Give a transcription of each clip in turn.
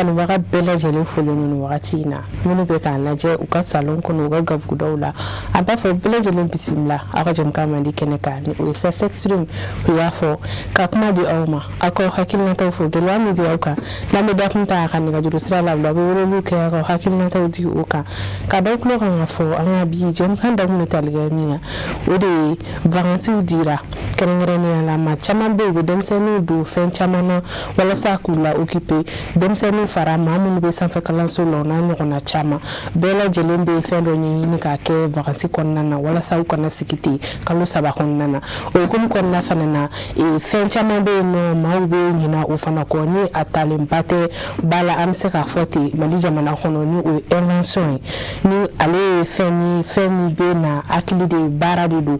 Kanubaga bɛɛ lajɛlen folen don nin wagati in na, minnu bɛ k'an lajɛ u ka salon kɔnɔ, u ka gabugudaw la, an b'a fɔ bɛɛ lajɛlen bisimila aw ka jɛmukan mandi kɛnɛ kan, ni o ye sa Sexstream. U y'a fɔ ka kuma di aw ma, aw k'aw hakilinataw fɔ, gɛlɛya min bɛ aw kan. N'an bɛ dakun ta a ka nɛgɛjuru sira labila, aw bɛ weleliw kɛ k'aw hakilinataw di o kan. Ka da tulo kan ka fɔ an ka bi jɛmukan dakun bɛ tali kɛ min kan, o de ye vacances dira. Kɛrɛnkɛrɛnnenya la, maa caman bɛ yen, u bɛ denmisɛnninw don fɛn caman na walasa k'u la occuper. Denmisɛnninw fara maa minnu bɛ sanfɛ kalanso la, o n'a ɲɔgɔnna caman, bɛɛ lajɛlen bɛ fɛn dɔ ɲɛɲini k'a kɛ vacances kɔnɔna na walasa u kana sigi ten kalo 3 kɔnɔna na. O hukumu kɔnɔna fana na, fɛn caman bɛ yen nɔ, maaw bɛ ɲina o fana kɔ, ni a talenba tɛ ba la, an bɛ se k'a fɔ ten Mali jamana kɔnɔ, ni o ye invention ye, ni ale ye fɛn ye, fɛn min bɛ na hakili de baara de don.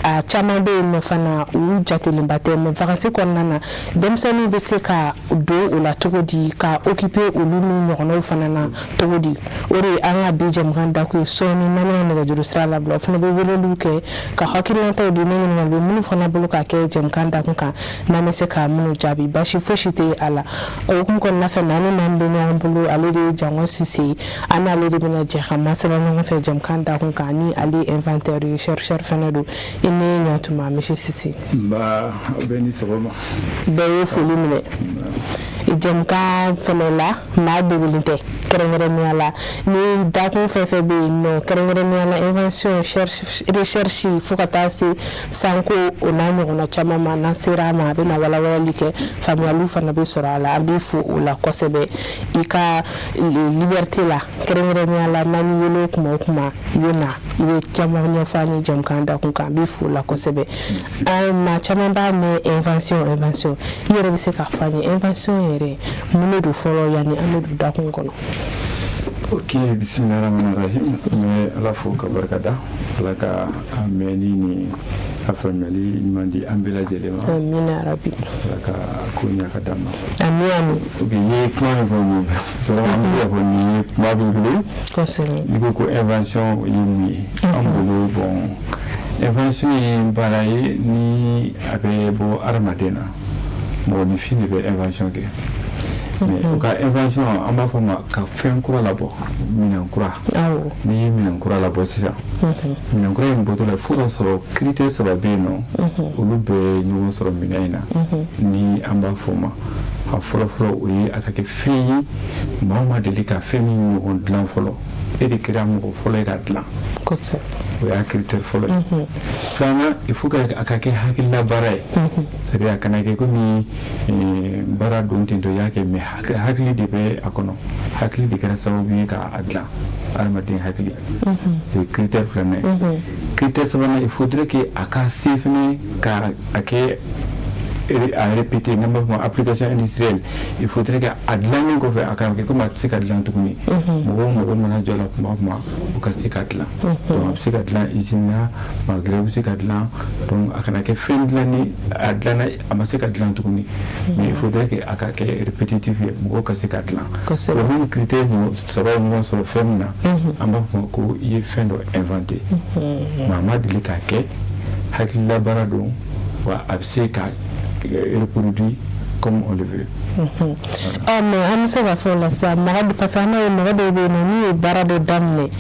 A caman bɛ yen nɔ fana, olu jatelenba tɛ, mais vacances kɔnɔna na, denmisɛnninw bɛ se ka don o la cogo di, ka occuper olu n'u ɲɔgɔnnaw fana na cogo di? O de ye an ka bi jɛmukan dakun ye. Sɔɔni n'an bɛna nɛgɛjuru sira labila, o fana bɛ weleliw kɛ ka hakilinataw di, ni ɲininkali bɛ minnu fana bolo ka kɛ jɛmukan dakun kan, n'an bɛ se ka minnu jaabi, basi fosi tɛ a la. O hukumu kɔnɔna fɛ na, an ni maa min bɛ ɲɔgɔn bolo, ale de ye Jango Sise ye. An n'ale de bɛna jɛ ka masala ɲɔgɔn fɛ jɛmukan dakun kan, ni ale ye inventeur ye, chercheur fana don. I ni ɲantuma, monsieur Sise. Nba, aw bɛɛ ni sɔgɔma. Bɛɛ ye foli minɛ jɛmukan fɛnɛ la. Maa dogolen tɛ, kɛrɛnkɛrɛnnenya la ni dakun fɛn fɛn bɛ yen nɔ, kɛrɛnkɛrɛnnenya la invention, recherche, fo ka taa se sanko, o n'a ɲɔgɔnna caman ma, n'an sera a ma, a bɛ na walawalali kɛ, faamuyaliw fana bɛ sɔrɔ a la. An b'i fo o la kosɛbɛ, i ka liberté la. Kɛrɛnkɛrɛnnenya la, n'an y'i wele kuma o kuma, i bɛ na, i bɛ caman ɲɛfɔ an ye jɛmukan dakun kan. An b'i fo o la kosɛbɛ. An maa caman b'a mɛn invention, invention. I yɛrɛ bɛ se k'a fɔ an ye, invention yɛrɛ mun de don fɔlɔ, yanni an bɛ don dakun kɔnɔ? Ok, bisimilahi rahmani rahim. N bɛ Ala fo ka barika da. Ala ka a mɛnni ni a faamuyali ɲuman di an bɛɛ lajɛlen ma. Amina rabi. Ala ka ko ɲɛ ka d'an ma. Ami, ami. Ok, i ye kuma min fɔ nin vraiment, an bɛ se k'a fɔ nin ye kuma belebele ye. N'i ko ko invention ye mun ye an bolo, bon, invention ye baara ye ni a bɛ bɔ hadamaden na. Mɔgɔninfin de bɛ invention kɛ, mais o ka invention, an b'a fɔ ma ka fɛn kura labɔ, minɛn kura. N'i ye minɛn kura labɔ sisan, minɛn kura in bɔtɔ la, fo ka sɔrɔ critère saba bɛ yen nɔ, olu bɛɛ ɲɔgɔn sɔrɔ minɛn in na, ni an b'a fɔ o ma. A fɔlɔ fɔlɔ, o ye a ka kɛ fɛn ye, maaw ma deli ka fɛn min ɲɔgɔn dilan fɔlɔ, e de kɛra mɔgɔ fɔlɔ ye k'a dilan. O y'a critère fɔlɔ ye. Filanan, il faut que a ka kɛ hakilila baara ye, c'est à dire a kana kɛ komi baara don ten tɔ i y'a kɛ, mais hakili de bɛ a kɔnɔ, hakili de kɛra sababu ye k'a dilan, hadamaden hakili. O ye critère filanan ye. Critère sabanan, il faudrait que a ka se fɛnɛ ka a kɛ à répéter, n'an b'a fɔ ma application industrielle. Il faudrait que a dilannen kɔfɛ, a kana kɛ komi a tɛ se ka dilan tuguni. Mɔgɔw mago mana jɔ la kuma o kuma, o ka se ka dilan. Donc a bɛ se ka dilan usine na, malgré bɛ se ka dilan. Donc a kana kɛ fɛn dilanni, a dilanna, a ma se ka dilan tuguni, mais il faudrait que a ka kɛ répétitif ye, mɔgɔw ka se ka dilan. O ni critère saba ye ɲɔgɔn sɔrɔ fɛn min na, an b'a fɔ ko i ye fɛn dɔ inventé. Maa ma deli k'a kɛ, hakilila baara don wa, a bɛ se ka reproduit comme on le veut. Ɔ, mais an bɛ se ka fɔ o la sisan, mɔgɔ, parce que an b'a ye mɔgɔ dɔw bɛ yen nɔ, n'u ye baara dɔ daminɛ,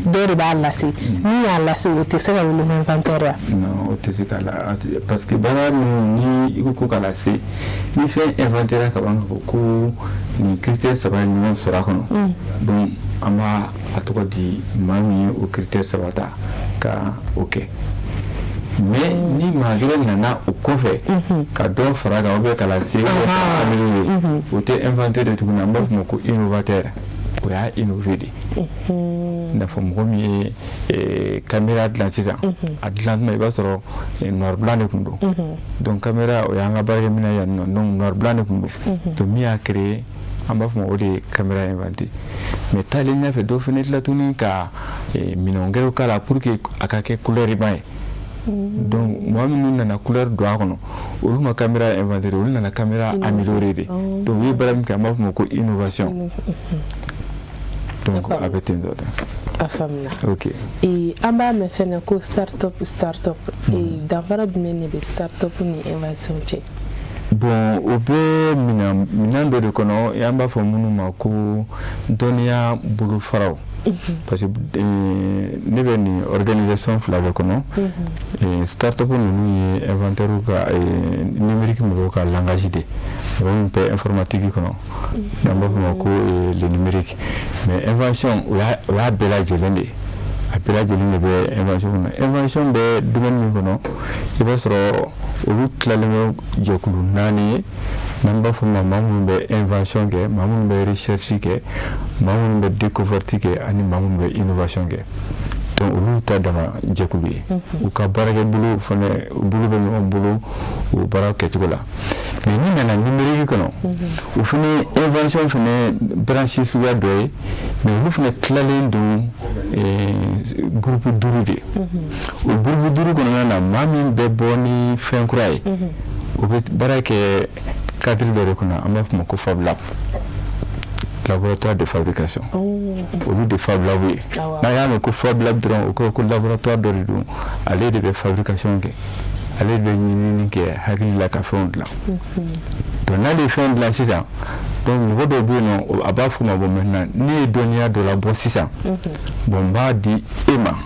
dɔw de b'a lase. N'u y'a lase, o tɛ se ka wele ko inventeur ya? Non, o tɛ se ka la, parce que baara min ni i ko ko k'a lase, ni fɛn inventé ka ban, ka fɔ ko nin critère saba ye ɲɔgɔn sɔrɔ a kɔnɔ, donc an b'a a tɔgɔ di maa min ye o critère saba ta ka o kɛ. Mais ni maa kelen nana o kɔfɛ ka dɔ fara kan, ou bien ka lase, ou bien ka améliorer, o tɛ inventeur de tuguni, an b'a fɔ o ma ko innovateur. O y'a innové de. I n'a fɔ mɔgɔ min ye caméra dilan sisan, a dilan tuma, i b'a sɔrɔ noir blanc de tun don. Donc caméra, o y'an ka baarakɛminɛn yan nɔ, donc noir blanc de tun don. Donc min y'a créé, an b'a fɔ ma o de ye caméra inventé. Mais taalen ɲɛfɛ, dɔ fana tila tuguni ka minɛn wɛrɛw k'a la pour que a ka kɛ couleur ba ye. Donc mɔgɔ minnu nana couleur don a kɔnɔ, olu ma caméra inventé, olu nana caméra amélioré de. Donc u ye baara min kɛ, an b'a fɔ o ma ko innovation. Donc a bɛ ten tɔ de. A faamuna. Ok. An b'a mɛn fɛnɛ ko start-up, start-up. Danfara jumɛn de bɛ start-up ni invention cɛ? Bon, o bɛ minɛn dɔ de kɔnɔ, an b'a fɔ minnu ma ko dɔnniya bolofaraw, parce que ne bɛ nin organisation fila bɛɛ kɔnɔ. Start-up ninnu ye inventeur ka, numérique mɔgɔw ka langage de, mɔgɔ min bɛ informatique kɔnɔ, n'an b'a fɔ o ma ko le numérique. Mais invention, o y'a bɛɛ lajɛlen de ye, a bɛɛ lajɛlen de bɛ invention kɔnɔ. Invention bɛ domaine min kɔnɔ, i b'a sɔrɔ olu tilalen bɛ jɛkulu naani ye, n'an b'a fɔ ma maa minnu bɛ invention kɛ, maa minnu bɛ recherche kɛ, maa minnu bɛ découverte kɛ, ani maa minnu bɛ innovation kɛ. Donc olu ta dama jɛkulu ye, u ka baarakɛ bolo fana, bolo bɛ ɲɔgɔn bolo o baara kɛcogo la. Mais ni nana numérique kɔnɔ, o fana invention fana branche suguya dɔ ye, mais olu fana tilalen don groupe duuru de. O groupe duuru kɔnɔna na, maa min bɛ bɔ ni fɛn kura ye, o bɛ baara kɛ cadre dɔ de kɔnɔ, an b'a fɔ o ma ko Fab Lab, laboratoire de fabrication. Olu de Fab Lab ye. N'a y'a mɛn ko Fab Lab dɔrɔn, o kɔrɔ ko laboratoire dɔ de don, ale de bɛ fabrication kɛ, ale de bɛ ɲinini kɛ hakili la ka fɛnw dilan. Donc n'ale ye fɛn dilan sisan, donc mɔgɔ dɔw bɛ yen nɔ, a b'a fɔ o ma: bon, maintenant ne ye dɔnniya dɔ labɔ sisan, bon, n b'a di e ma,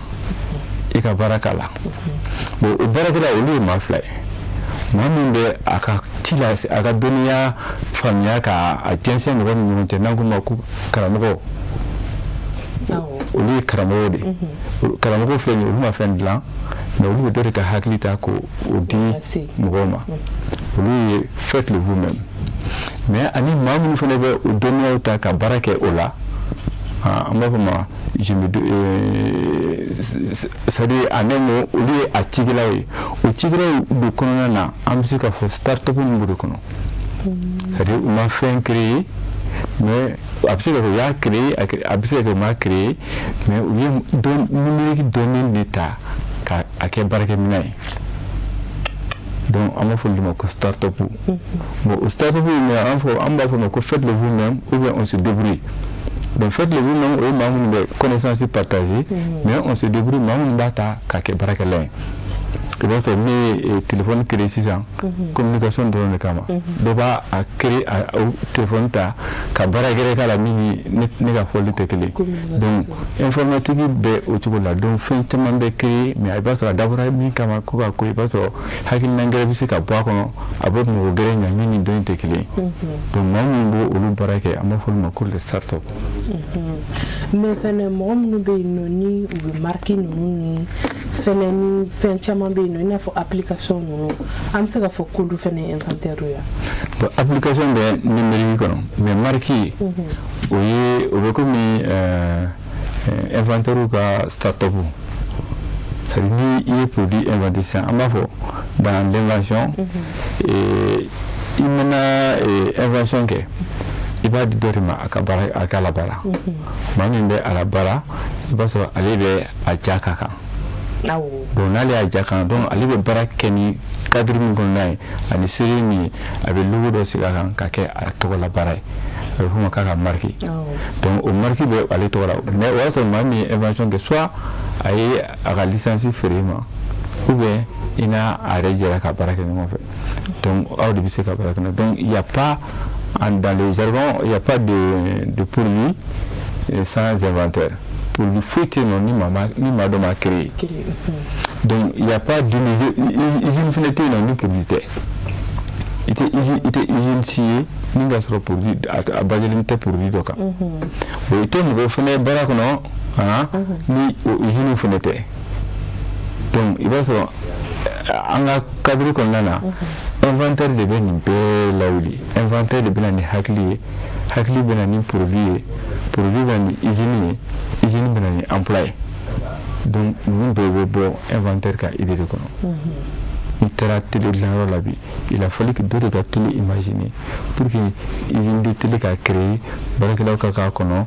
i ka baara k'a la. Bon, o baarakɛla, olu ye maa fila ye: maa min bɛ a ka ci la, a ka dɔnniya faamuya ka a jɛnsɛn mɔgɔ ni ɲɔgɔn cɛ, n'an ko ma ko karamɔgɔ. Olu ye karamɔgɔw de ye. Karamɔgɔ filɛ nin ye, olu ma fɛn dilan, mais olu bɛ dɔ de ka hakili ta k'o di mɔgɔw ma. Olu ye faites le vous-même. Mais ani maa minnu fana bɛ o dɔnniyaw ta ka baara kɛ o la, an b'a fɔ ma je me, c'est à dire en un mot, olu ye a cikɛlaw ye. O cikɛlaw de kɔnɔna na, an bɛ se k'a fɔ start-up min b'o de kɔnɔ, c'est à dire u ma fɛn créer, mais a bɛ se ka kɛ u y'a créer, a bɛ se ka kɛ u m'a créer, mais u ye numérique dɔnni de ta ka a kɛ baarakɛminɛn ye. Donc an b'a fɔ olu ma ko start-up. Bon, o start-up in, an b'a fɔ ma ko faites le vous-même ou bien on se débrouille. Donc faites le vous-même, o ye maa minnu bɛ connaissance partager, mais on se débrouille, maa minnu b'a ta k'a kɛ baarakɛla ye. I b'a sɔrɔ ne ye téléphone créer sisan communication dɔrɔn de kama, dɔ b'a a créer, a téléphone ta ka baara gɛrɛ k'a la min ni ne ka fɔli tɛ kelen. Donc informatique bɛ o cogo la. Donc fɛn caman bɛ créer, mais i b'a sɔrɔ a dabɔra min kama ko ka ko, i b'a sɔrɔ hakilina gɛrɛ bɛ se ka bɔ a kɔnɔ, a bɛ mɔgɔ gɛrɛ ɲa min ni dɔ in tɛ kelen. Donc maa minnu b'o olu baara kɛ, an b'a fɔ olu ma ko les start-up. Mais fɛnɛ, mɔgɔ minnu bɛ yen nɔ, ni u bɛ marque ninnu ni fɛnɛ ni fɛn caman bɛ yen nɔ, i n'a fɔ application ninnu, an bɛ se k'a fɔ k'olu fɛnɛ ye inventeur ye? Bon, application bɛ numérique kɔnɔ, mais marque, o ye, o bɛ komi inventeur ka start-up, c'est à dire ni i ye produit inventé sisan, an b'a fɔ dans l'invention, i mana invention kɛ, i b'a di dɔ de ma a ka baara, a k'a la baara. Maa min bɛ a la baara, i b'a sɔrɔ ale bɛ a ja k'a kan. Donc n'ale y'a ja kan, donc ale bɛ baara kɛ ni cadre min kɔnɔna ye ani série min ye, a bɛ logo dɔ sigi a kan ka kɛ a tɔgɔ la baara ye, a bɛ f'o ma k'a ka marque. Donc o marque bɛ ale tɔgɔ la, mais o y'a sɔrɔ maa min ye invention kɛ, soit a ye a ka licence feere i ma, ou bien i n'a a yɛrɛ jɛra ka baara kɛ ɲɔgɔn fɛ. Donc aw de bɛ se ka baara kɛ. Donc il y a pas, dans le jargon, il n'y a pas de produit sans inventeur. Produit foyi tɛ yen nɔ ni maa dɔ ma créé. Donc il n'y a pas d'usine, usine fana tɛ yen nɔ ni produit tɛ. I tɛ usine, i tɛ usine si ye ni ka sɔrɔ produit a baselen tɛ produit dɔ kan. Bon, i tɛ mɔgɔ fana baara kɔnɔ ni o usine fana tɛ. Donc i b'a sɔrɔ an ka cadre kɔnɔna na, inventeur de bɛ nin bɛɛ lawuli. Inventeur de bɛ na ni hakili ye, hakili bɛ na ni produit ye, produit bɛ na ni usine ye, usine bɛ na ni emploi ye. Donc ninnu bɛɛ bɛ bɔ inventeur ka idée de kɔnɔ. N'i taara télé dilanyɔrɔ la bi, il a fallu que dɔ de ka télé imaginer pour que usine de télé ka créer, baarakɛlaw ka k'a kɔnɔ,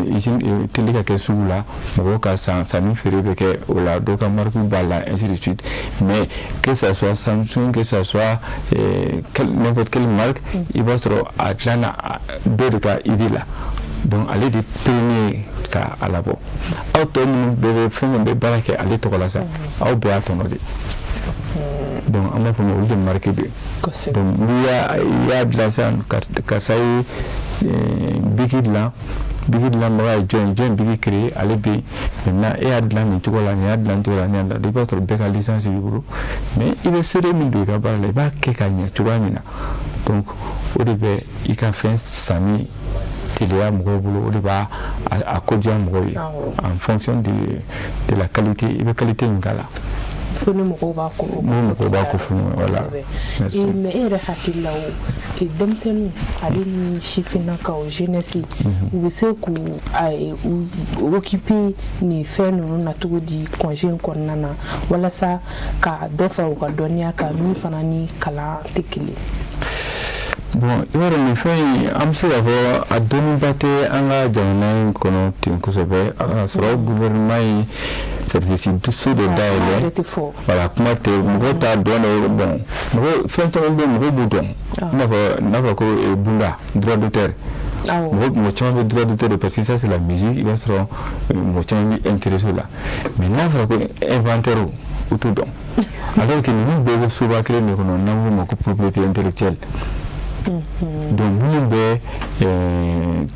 usine télé ka kɛ sugu la, mɔgɔw ka san, sanni feere bɛ kɛ o la, dɔw ka marque b'a la, ainsi de suite. Mais que ça soit Samsung, que ça soit n'importe quelle marque, i b'a sɔrɔ a dilanna dɔ de ka idée la. Donc ale de premier ka a labɔ. Aw tɔ minnu bɛɛ bɛ fɛn fɛn bɛ baara kɛ ale tɔgɔ la sa, aw bɛɛ y'a tɔnɔ de. Donc an b'a fɔ olu de marque bɛ. Donc n'i y'a dilan sisan, karisa ye biki dilan, biki dilanbaga ye jɔn ye, jɔn ye biki créé, ale bɛ yen. Maintenant, e y'a dilan nin cogo la, nin y'a dilan cogo la, nin y'a dilan, i b'a sɔrɔ bɛɛ ka licence b'i bolo. Mais i bɛ seere min don i ka baara la, i b'a kɛ ka ɲɛ cogoya min na, donc o de bɛ i ka fɛn sanni teliya mɔgɔw bolo, o de b'a a ko diya mɔgɔw ye en fonction de la qualité, i bɛ qualité min k'a la. Fo ni mɔgɔw b'a ko fɔ. Ni mɔgɔw b'a ko fɔ, voilà. Mais e yɛrɛ hakili la, o denmisɛnninw ale ni sifinnakaw, jeunesse, u bɛ se k'u occuper nin fɛn ninnu na cogo di congé in kɔnɔna na, walasa ka dɔ fara u ka dɔnniya kan, min fana ni kalan tɛ kelen? Bon, i b'a dɔn, nin fɛn in, an bɛ se k'a fɔ a dɔnniba tɛ an ka jamana in kɔnɔ ten kosɛbɛ. A sɔrɔ gouvernement ye service so dɔ dayɛlɛ. Voilà, kuma tɛ, mɔgɔw t'a dɔn de. Bon, mɔgɔ fɛn caman bɛ yen, mɔgɔw b'u dɔn, i n'a fɔ n'a fɔra ko bunda, droit d'auteur, mɔgɔ caman bɛ droit d'auteur parce que ça, c'est la musique. I b'a sɔrɔ mɔgɔ caman bɛ intéressé o la. Mais n'a fɔra ko inventeur, u t'o dɔn, alors que ninnu bɛɛ bɛ soba kelen de kɔnɔ n'an k'o ma ko propriété intellectuelle. Donc minnu bɛ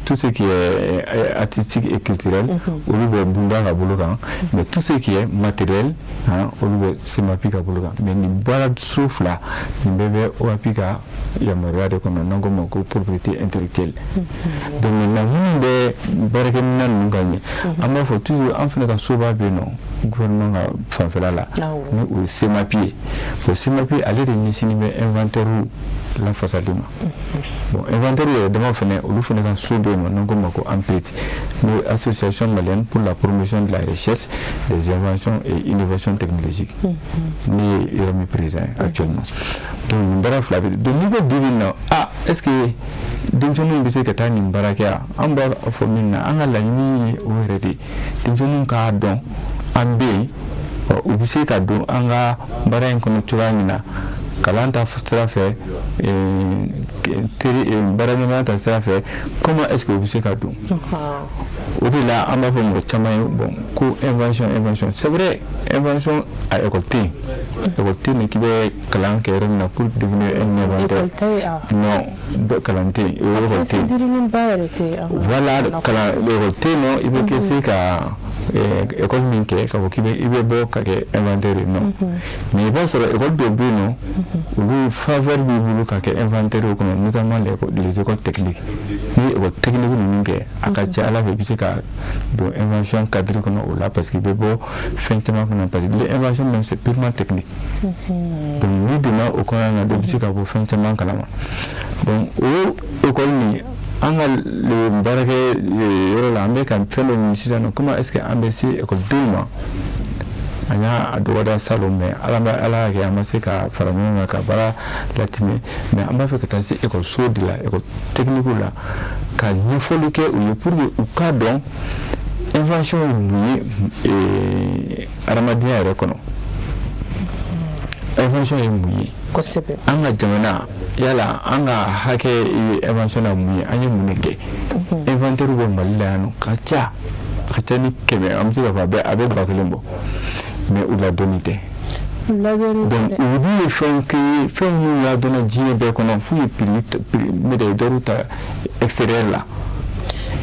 tout ce qui est artistique et culturel, olu bɛ bunda ka bolo kan, mais tout ce qui est matériel, hein, olu bɛ SEMAPI ka bolo kan. Mais nin baara so fila nin bɛɛ bɛ OAPI ka yamaruya de kɔnɔ, n'an ko ma ko propriété intellectuelle. Donc maintenant, minnu bɛ baarakɛminɛn ninnu ka ɲɛ, an b'a fɔ toujours, an fana ka soba bɛ yen nɔ gouvernement ka fanfɛla la, ni o ye SEMAPI ye. Bon, SEMAPI, ale de ɲɛsinnen bɛ inventeur lafasali ma. Bon, inventeur yɛrɛ dama fana, olu fana ka so bɛ yen nɔ n'an ko ma ko AMPRIT, n'o ye Association malienne pour la promotion de la recherche des inventions et innovations technologiques, ne ye yɔrɔ min président ye actuellement. Donc nin baara fila bɛ. Donc n'i ko bi bi in na, ah, est ce que denmisɛnninw bɛ se ka taa nin baara kɛ? An b'a fɔ min na, an ka laɲini ye o yɛrɛ de ye, denmisɛnninw k'a dɔn an bɛ yen, u bɛ se ka don an ka baara in kɔnɔ cogoya min na, kalan ta sira fɛ, teri baaraɲɔgɔnya ta sira fɛ, comment est ce que u bɛ se ka don o de la. An b'a fɔ mɔgɔ caman ye, bon, ko invention, invention, c'est vrai, invention, a école tɛ yen, école tɛ yen k'i bɛ kalan kɛ yɔrɔ min na pour devenir un inventeur. Non, kalan tɛ yen, école tɛ yen. Voilà, kalan école tɛ yen nɔ i bɛ kɛ se ka école min kɛ k'a fɔ k'i bɛ i bɛ bɔ ka kɛ inventeur ye, non. Mais i b'a sɔrɔ école dɔw bɛ yen nɔ, olu faveur b'i bolo ka kɛ inventeur o kɔnɔ, notamment les écoles techniques. N'i ye école technique ninnu kɛ, a ka ca Ala fɛ, i bɛ se ka don invention cadre kɔnɔ o la, parce que i bɛ bɔ fɛn caman kɔnɔ, parce que l'invention même, c'est purement technique. Donc n'i donna o kɔnɔna na, dɔ bɛ se ka bɔ fɛn caman kalama. Donc o école nin, an ka baarakɛ yɔrɔ la, an bɛ ka fɛn dɔ ɲini sisan nɔ, comment est ce que an bɛ se ekɔlidenw ma. An y'a dɔgɔda salon, mais Ala bɛ, Ala y'a kɛ, an ma se ka fara ɲɔgɔn kan ka baara latimɛ. Mais an b'a fɛ ka taa se ekɔliso de la, école technique la, ka ɲɛfɔli kɛ u ye pour que u k'a dɔn invention ye mun ye adamadenya yɛrɛ kɔnɔ, invention ye mun ye an ka jamana, yala an ka hakɛ ye invention na mun ye, an ye mun de kɛ. Inventeur bɛ Mali la yan nɔ ka ca, a ka ca ni 100, an bɛ se k'a fɔ a bɛ 1000 bɔ, mais u ladɔnni tɛ. Donc olu ye fɛnw kɛ, fɛn minnu ladɔnna diɲɛ bɛɛ kɔnɔ, f'u ye prix médaille d'or ta extérieur la.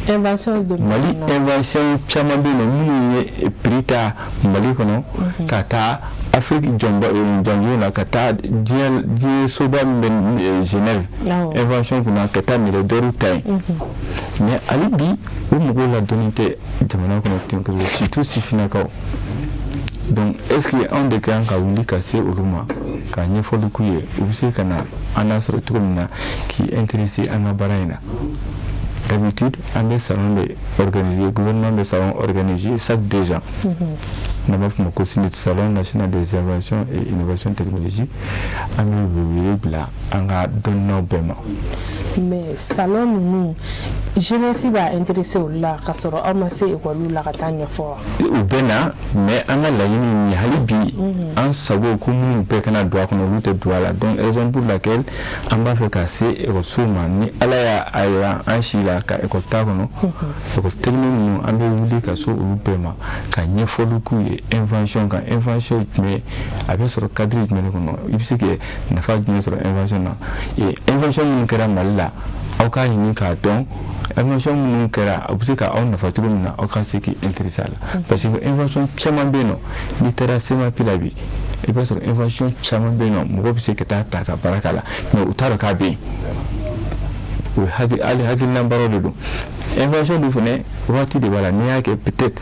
Invention de Mali, invention caman bɛ yen nɔ minnu ye prix ta Mali kɔnɔ, ka taa Afrique jɔnjɔn na, ka taa diɲɛ soba min bɛ Genève invention kunna, ka taa médaille d'or ta yen. Mais hali bi, o mɔgɔw ladɔnni tɛ jamana kɔnɔ ten kosɛbɛ, surtout sifinnakaw. Donc est ce que anw de kan ka wuli ka se olu ma ka ɲɛfɔli k'u ye, u bɛ se ka na an lasɔrɔ cogo min na k'i intéressé an ka baara in na? D'habitude, an bɛ salon de organiser, gouvernement bɛ salon organiser chaque 2 ans, n'an b'a fɔ o ma ko Salon national des inventions et innovations technologiques. An bɛ wele bila an ka dɔnniyaw bɛɛ ma. Mais salon ninnu, jeunesse b'a intéressé olu la ka sɔrɔ aw ma se ekɔliw la ka taa ɲɛfɔ wa? U bɛ na, mais an ka laɲini ye min ye hali bi, an sago ko minnu bɛɛ kana don a kɔnɔ, olu tɛ don a la. Donc raison pour laquelle an b'a fɛ ka se ekɔlisow ma, ni Ala y'a yira an si la ka ekɔli t'a kɔnɔ, école technique ninnu, an bɛ wuli ka se olu bɛɛ ma ka ɲɛfɔli k'u ye. de invention kan. Invention jumɛn, a bɛ sɔrɔ cadre jumɛn de kɔnɔ, i bɛ se ka nafa jumɛn sɔrɔ invention na? Et invention minnu kɛra Mali la, aw k'a ɲini k'a dɔn invention minnu kɛra, a bɛ se ka aw nafa cogo min na, aw ka se k'i intéresser a la, parce que invention caman bɛ yen nɔ. N'i taara SEMAPI la bi, i b'a sɔrɔ invention caman bɛ yen nɔ, mɔgɔw bɛ se ka taa ta ka baara k'a la, mais u t'a dɔn k'a bɛ yen. O ye hakili, hali hakilina baaraw de don. Invention dun fɛnɛ, waati de b'a la. N'i y'a kɛ, peut-être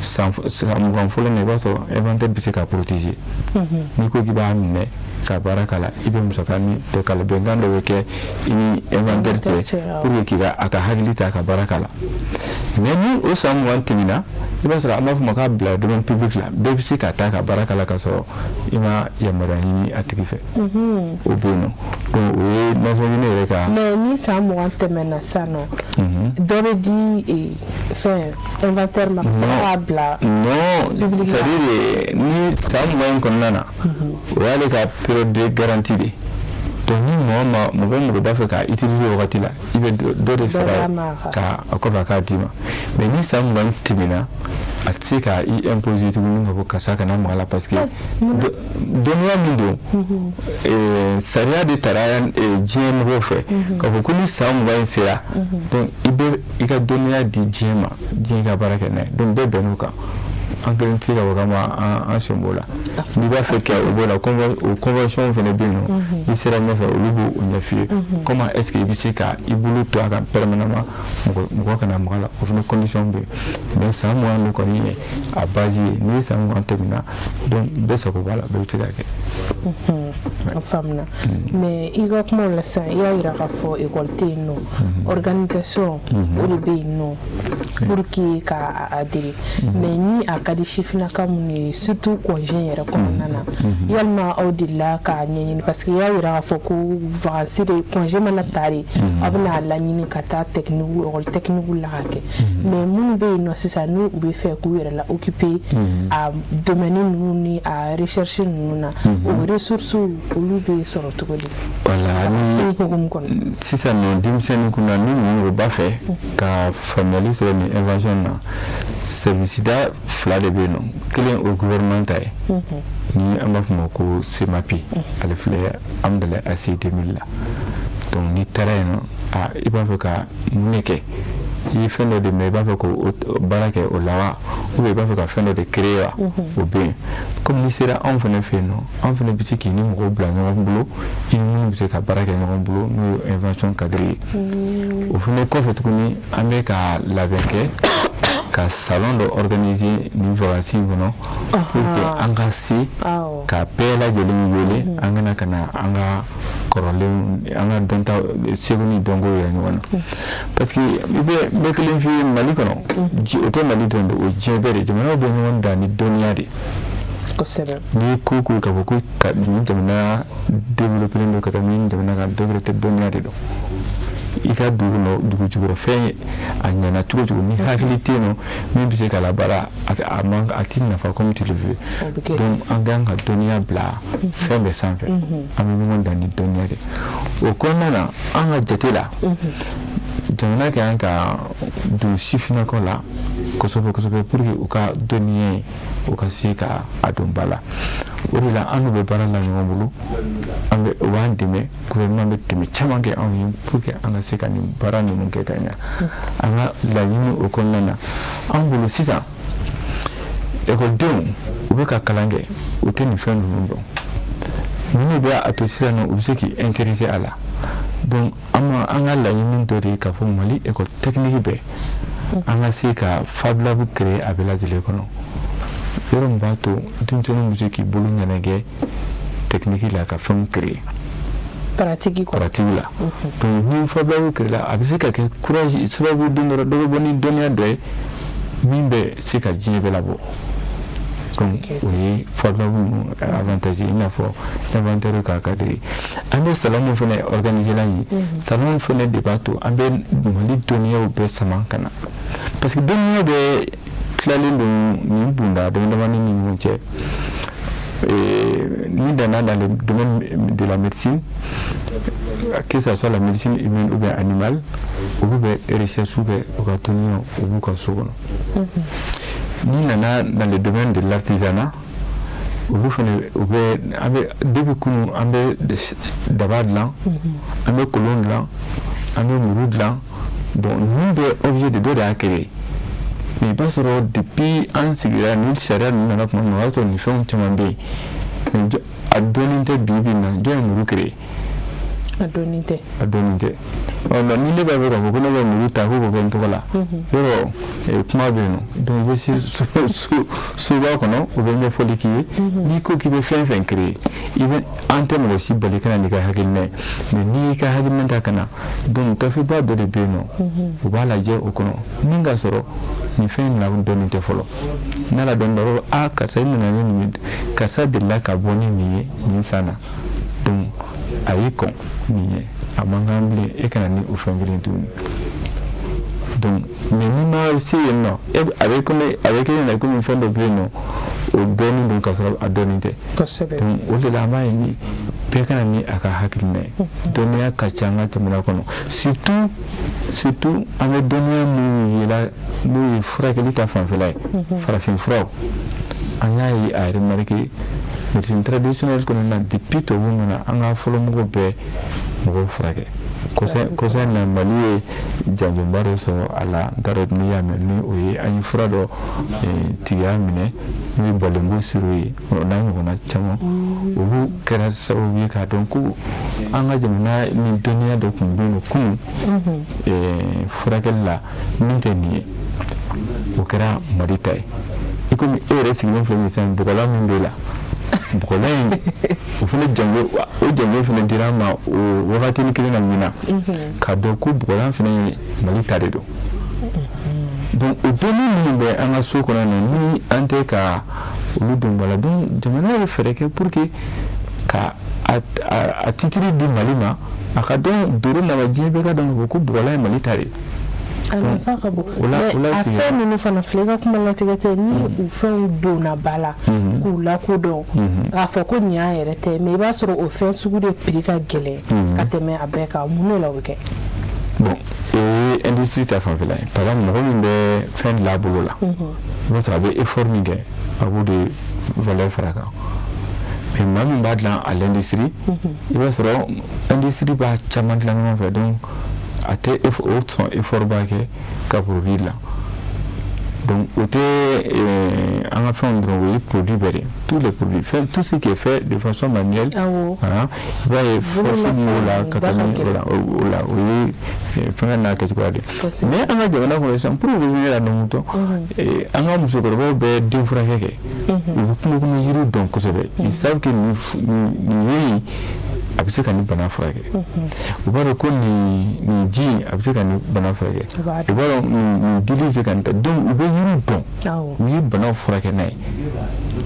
san 20 fɔlɔ na, i b'a sɔrɔ inventeur bɛ se ka protéger. N'i ko k'i b'a minɛ ka baara k'a la, i bɛ musaka ni dɔ k'a la, bɛnkan dɔ bɛ kɛ i ni inventeur cɛ pour que k'i ka a ka hakili ta ka baara k'a la. Mais ni o san 20 tɛmɛna, i b'a sɔrɔ an b'a fɔ ma k'a bila domaine public la, bɛɛ bɛ se ka taa ka baara k'a la ka sɔrɔ i ma yamaruya ɲini a tigi fɛ. O bɛ yen nɔ. Donc o ye Nations Unies yɛrɛ ka. Mais ni san 20 tɛmɛna sisan nɔ, dɔ bɛ di fɛn inventeur ma ka sɔrɔ k'a bila. Non, c'est à dire ni san 20 in kɔnɔna na, o y'ale ka période de garantie de. Donc ni mɔgɔ ma mɔgɔ mɔgɔ b'a fɛ k'a utiliser o wagati la, i bɛ dɔ de sara ka a kɔfɛ a k'a d'i ma. Mais ni san 20 tɛmɛna, a tɛ se ka i imposer tuguni ka fɔ karisa kana maga la, parce que dɔnniya min don, sariya de taara diɲɛ mɔgɔw fɛ k'a fɔ ko ni san 20 in sera, donc i bɛ i ka dɔnniya di diɲɛ ma, diɲɛ ka baara kɛ n'a ye. Donc bɛɛ bɛnn'o kan, an kelen tɛ se ka fɔ k'an b'an sen b'o la. N'i b'a fɛ ka o b'o la, o convention fana bɛ yen nɔ. N'i sera ɲɛfɛ, olu b'o ɲɛf'i ye comment est-ce que i bɛ se ka i bolo to a kan permanemment, mɔgɔ mɔgɔ kana maga la. O fana condition bɛ yen. Mais san 20 de kɔni ye a base ye. N'i ye san 20 tɛmɛna, donc bɛɛ sago b'a la, bɛɛ bɛ se ka kɛ. A faamuna. Mais i ka kumaw la sisan, i y'a yira k'a fɔ école tɛ yen nɔ, organisation o de bɛ yen nɔ pour que ka a adhérer. Mais ni a ka di sifinnaka minnu ye, surtout congé yɛrɛ kɔnɔna na, yalima aw delila k'a ɲɛɲini? Parce que i y'a yira k'a fɔ ko vacances de, congé mana ta de, aw bɛna laɲini ka taa technique, école technique la ka kɛ. Mais minnu bɛ yen nɔ sisan, n'u bɛ fɛ k'u yɛrɛ la occuper a domaine ninnu ni a recherche ninnu na, o ressources olu bɛ sɔrɔ cogo di? Voilà, ni hukumu kɔnɔ. Sisan nɔ, denmisɛnnin kunna, ni mɔgɔ b'a fɛ ka faamuyali sɔrɔ nin invention na, service da fila de bɛ yen nɔ. Kelen, o gouvernement ta ye, ni an b'a fɔ ma ko SEMAPI, ale filɛ Hamdallaye ACI 2000 la. Donc n'i taara yen nɔ, a i b'a fɛ ka mun de kɛ? I ye fɛn dɔ de mɛn, i b'a fɛ k'o baara kɛ o la wa, ou bien i b'a fɛ ka fɛn dɔ de créer wa, o bɛ yen. Komi n'i sera anw fana fɛ yen nɔ, anw fana bɛ se k'i ni mɔgɔw bila ɲɔgɔn bolo, i ni minnu bɛ se ka baara kɛ ɲɔgɔn bolo, n'o ye invention cadre ye. O fana kɔfɛ tuguni, an bɛ ka labɛn kɛ ka salon dɔ organiser nin vacances in kɔnɔ pour que an ka se ka bɛɛ lajɛlen wele, an kana ka na an ka kɔrɔlenw, an ka dɔnta, seko ni dɔnko yira ɲɔgɔn na. Parce que i bɛ n bɛ kelen f'i ye, Mali kɔnɔ, o tɛ Mali dɔrɔn de, o diɲɛ bɛɛ de, jamanaw bɛ ɲɔgɔn dan ni dɔnniya de. N'i ye ko ko k'a fɔ ko ka nin jamana développé don ka tɛmɛ nin jamana kan, dɔ wɛrɛ tɛ, dɔnniya de don. I ka dugu kɔnɔ, dugu jukɔrɔ fɛn ye, a ɲɛna cogo cogo, ni hakili tɛ yen nɔ min bɛ se ka labaara, a man, a ti nafa comme tu le veux. Donc an kan ka dɔnniya bila fɛn bɛɛ sanfɛ, an bɛ ɲɔgɔn dan ni dɔnniya de. O kɔnɔna na, an ka jate la, jamana ka kan ka don sifinnakaw la kosɛbɛ kosɛbɛ pour que u ka dɔnniya ye, u ka se ka a don ba la. O de la an n'u bɛ baara la ɲɔgɔn bolo, an bɛ u b'an dɛmɛ, gouvernement bɛ dɛmɛ caman kɛ anw ye pour que an ka se ka nin baara ninnu kɛ ka ɲa. An ka laɲini o kɔnɔna na, an bolo sisan, ekɔlidenw u bɛ ka kalan kɛ, u tɛ nin fɛn ninnu dɔn. Ninnu bɛ a to sisan nɔ, u bɛ se k'i intéresser a la. Donc an ma an ka laɲini dɔ de ye k'a fɔ Mali école technique bɛɛ, an ka se ka Fab Lab créer a bɛɛ lajɛlen kɔnɔ, yɔrɔ min b'a to denmisɛnninw bɛ se k'i bolo ɲɛnajɛ technique la ka fɛnw créer. Pratique quoi. Pratique la. Donc ni Fab Lab créer la, a bɛ se ka kɛ courage sababu don dɔ la, dɔ bɛ bɔ ni dɔnniya dɔ ye min bɛ se ka diɲɛ bɛɛ labɔ. Donc o ye Fab Lab ninnu avantage ye, i n'a fɔ inventaire k'a cadre. An bɛ salon min fana organiser la nin ye, salon fana de b'a to an bɛ Mali dɔnniyaw bɛɛ sama ka na, parce que dɔnniya bɛɛ tilalen don nin bunda dama damani ni ɲɔgɔn cɛ. Ni danna dans le domaine de la médecine, que ce soit la médecine humaine ou bien animale, olu bɛ recherche kɛ, u ka dɔnniyaw, u b'u ka so kɔnɔ. N'i nana dans le domaine de l'artisanat, olu fana, u bɛ, an bɛ depuis kunun, an bɛ daba dilan, an bɛ kolon dilan, an bɛ muru dilan. Bon, ninnu bɛ objet de dɔ de y'a créé, mais i b'a sɔrɔ depuis an sigira ni sariya ninnu nana tuma min na, o y'a sɔrɔ nin fɛnw caman bɛ yen, mais a dɔnnen tɛ. Bi bi in na, jɔn ye muru créé? A dɔnnen tɛ. A dɔnnen tɛ. Ɔ, mais ni ne b'a fɛ k'a fɔ ko ne bɛ muru ta ko k'o kɛ n tɔgɔ la, yɔrɔ kuma bɛ yen nɔ. Donc i bɛ se soba kɔnɔ, u bɛ ɲɛfɔli k'i ye. N'i ko k'i bɛ fɛn fɛn créer, i bɛ, an tɛ mɔgɔ si bali ka na n'i ka hakilina ye, mais n'i y'i ka hakilina ta ka na, donc gafeba dɔ de bɛ yen nɔ, u b'a lajɛ o kɔnɔ ni ka sɔrɔ nin fɛn in la dɔnni tɛ fɔlɔ. N'a la dɔnni dɔrɔn, a karisa, i nana ni nin ye, karisa delila ka bɔ ni nin ye nin san na, donc a y'i kɔn nin ye, a man kan bilen e kana ni o fɛn kelen tuguni. Donc mais n'i ma se yen nɔ, e a bɛ komi a bɛ kɛ ɲɛna komi fɛn dɔ bɛ yen nɔ, o dɔɔnin don, k'a sɔrɔ a dɔɔnin tɛ. Donc o de la an b'a ɲini bɛɛ ka na ni a ka hakilina ye. Dɔnniya ka ca an ka jamana kɔnɔ, surtout surtout an bɛ dɔnniya minnu yela, n'o ye furakɛli ta fanfɛla ye, farafin furaw. An y'a ye, a remarqué, médecine traditionnelle kɔnɔna na, depuis tubabuw nana, an ka fɔlɔmɔgɔw bɛɛ mɔgɔw furakɛ. Kɔsa in na, Mali ye janjonba dɔ sɔrɔ a la, n t'a dɔn n'i y'a mɛn, ni o ye an ye fura dɔ tigiya minɛ, n'o ye balenbo siro ye, o n'a ɲɔgɔnna caman. Olu kɛra sababu ye k'a dɔn ko an ka jamana ni dɔnniya dɔ tun bɛ yen kunun furakɛli la min tɛ nin ye, o kɛra Mali ta ye. I komi e yɛrɛ sigilen filɛ nin ye sisan, bɔgɔlan min b'e la, bɔgɔlan in, o fana janjo, o janjo fana dira an ma o wagatinin kelen na min na, k'a dɔn ko bɔgɔlan fana ye Mali ta de don. Donc o dɔnni minnu bɛ an ka so kɔnɔ ni an tɛ ka olu don ba la, donc jamana ye fɛɛrɛ kɛ pour que ka a titre di Mali ma, a ka dɔn dorénavant, diɲɛ bɛɛ ka dɔn k'a fɔ ko bɔgɔlan ye Mali ta de ye. A nafa ka bon, mais a fɛn ninnu fana filɛ, i ka kuma latigɛ tɛ, ni u fɛnw donna ba la k'u lakodɔn k'a fɔ ko nin y'an yɛrɛ tɛ, mais i b'a sɔrɔ o fɛn sugu de prix ka gɛlɛn ka tɛmɛ a bɛɛ kan. Mun de la o bɛ kɛ? Bon, o ye industrie ta fanfɛla ye. Par exemple, mɔgɔ min bɛ fɛn dilan a bolo la, i b'a sɔrɔ a bɛ effort min kɛ, a b'o de valeur fara kan. Mais maa min b'a dilan à l'industrie, i b'a sɔrɔ industrie b'a caman dilan ɲɔgɔn fɛ, donc a tɛ o sɔn effort ba kɛ ka produit dilan. Donc o tɛ an ka fɛnw dɔrɔn, o ye produit bɛɛ de, tous les produits, fɛn, tout ce qui est fait de façon manuelle, i b'a ye force min b'o la ka tɛmɛ o la, o ye fɛngɛ n'a kɛcogoya de. Mais an ka jamana kɔnɔ sisan, pour revenir à nos moutons, an ka musokɔrɔbaw bɛ den furakɛ kɛ, u bɛ kungo kɔnɔ yiriw dɔn kosɛbɛ. Ils savent que nin yiri in, a bɛ se ka nin bana furakɛ. U b'a dɔn ko nin ji in, a bɛ se ka nin bana furakɛ. U b'a dɔn nin dili bɛ se ka nin ta. Donc u bɛ yiriw dɔn, u ye banaw furakɛ n'a ye.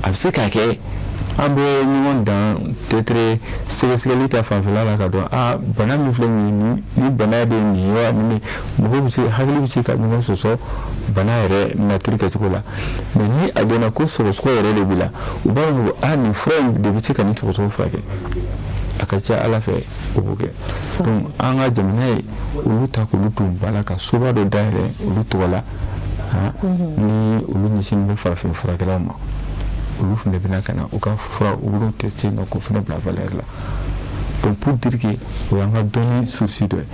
A bɛ se ka kɛ an bɛ ɲɔgɔn dan peut-être sɛgɛsɛgɛli ta fanfɛla la, ka dɔn a bana min filɛ nin ye, nin bana de ye nin ye wa, nin mɔgɔ bɛ se, hakili bɛ se ka ɲɔgɔn sɔsɔ bana yɛrɛ nature kɛcogo la. Mais ni a dɔnna ko sɔgɔsɔgɔ yɛrɛ de b'i la, u b'a dɔn ko a nin fura in de bɛ se ka nin sɔgɔsɔgɔ furakɛ. A ka ca Ala fɛ, o b'o kɛ. Donc an ka jamana ye olu ta k'olu don ba la, ka soba dɔ dayɛlɛ olu tɔgɔ la, ni olu ɲɛsinnen bɛ farafin furakɛlaw ma. Olu fana bɛna ka na u ka fura, u b'olu tester nɔ k'o fana bila valeur la. Donc pour dire que o y'an ka dɔnni source dɔ ye.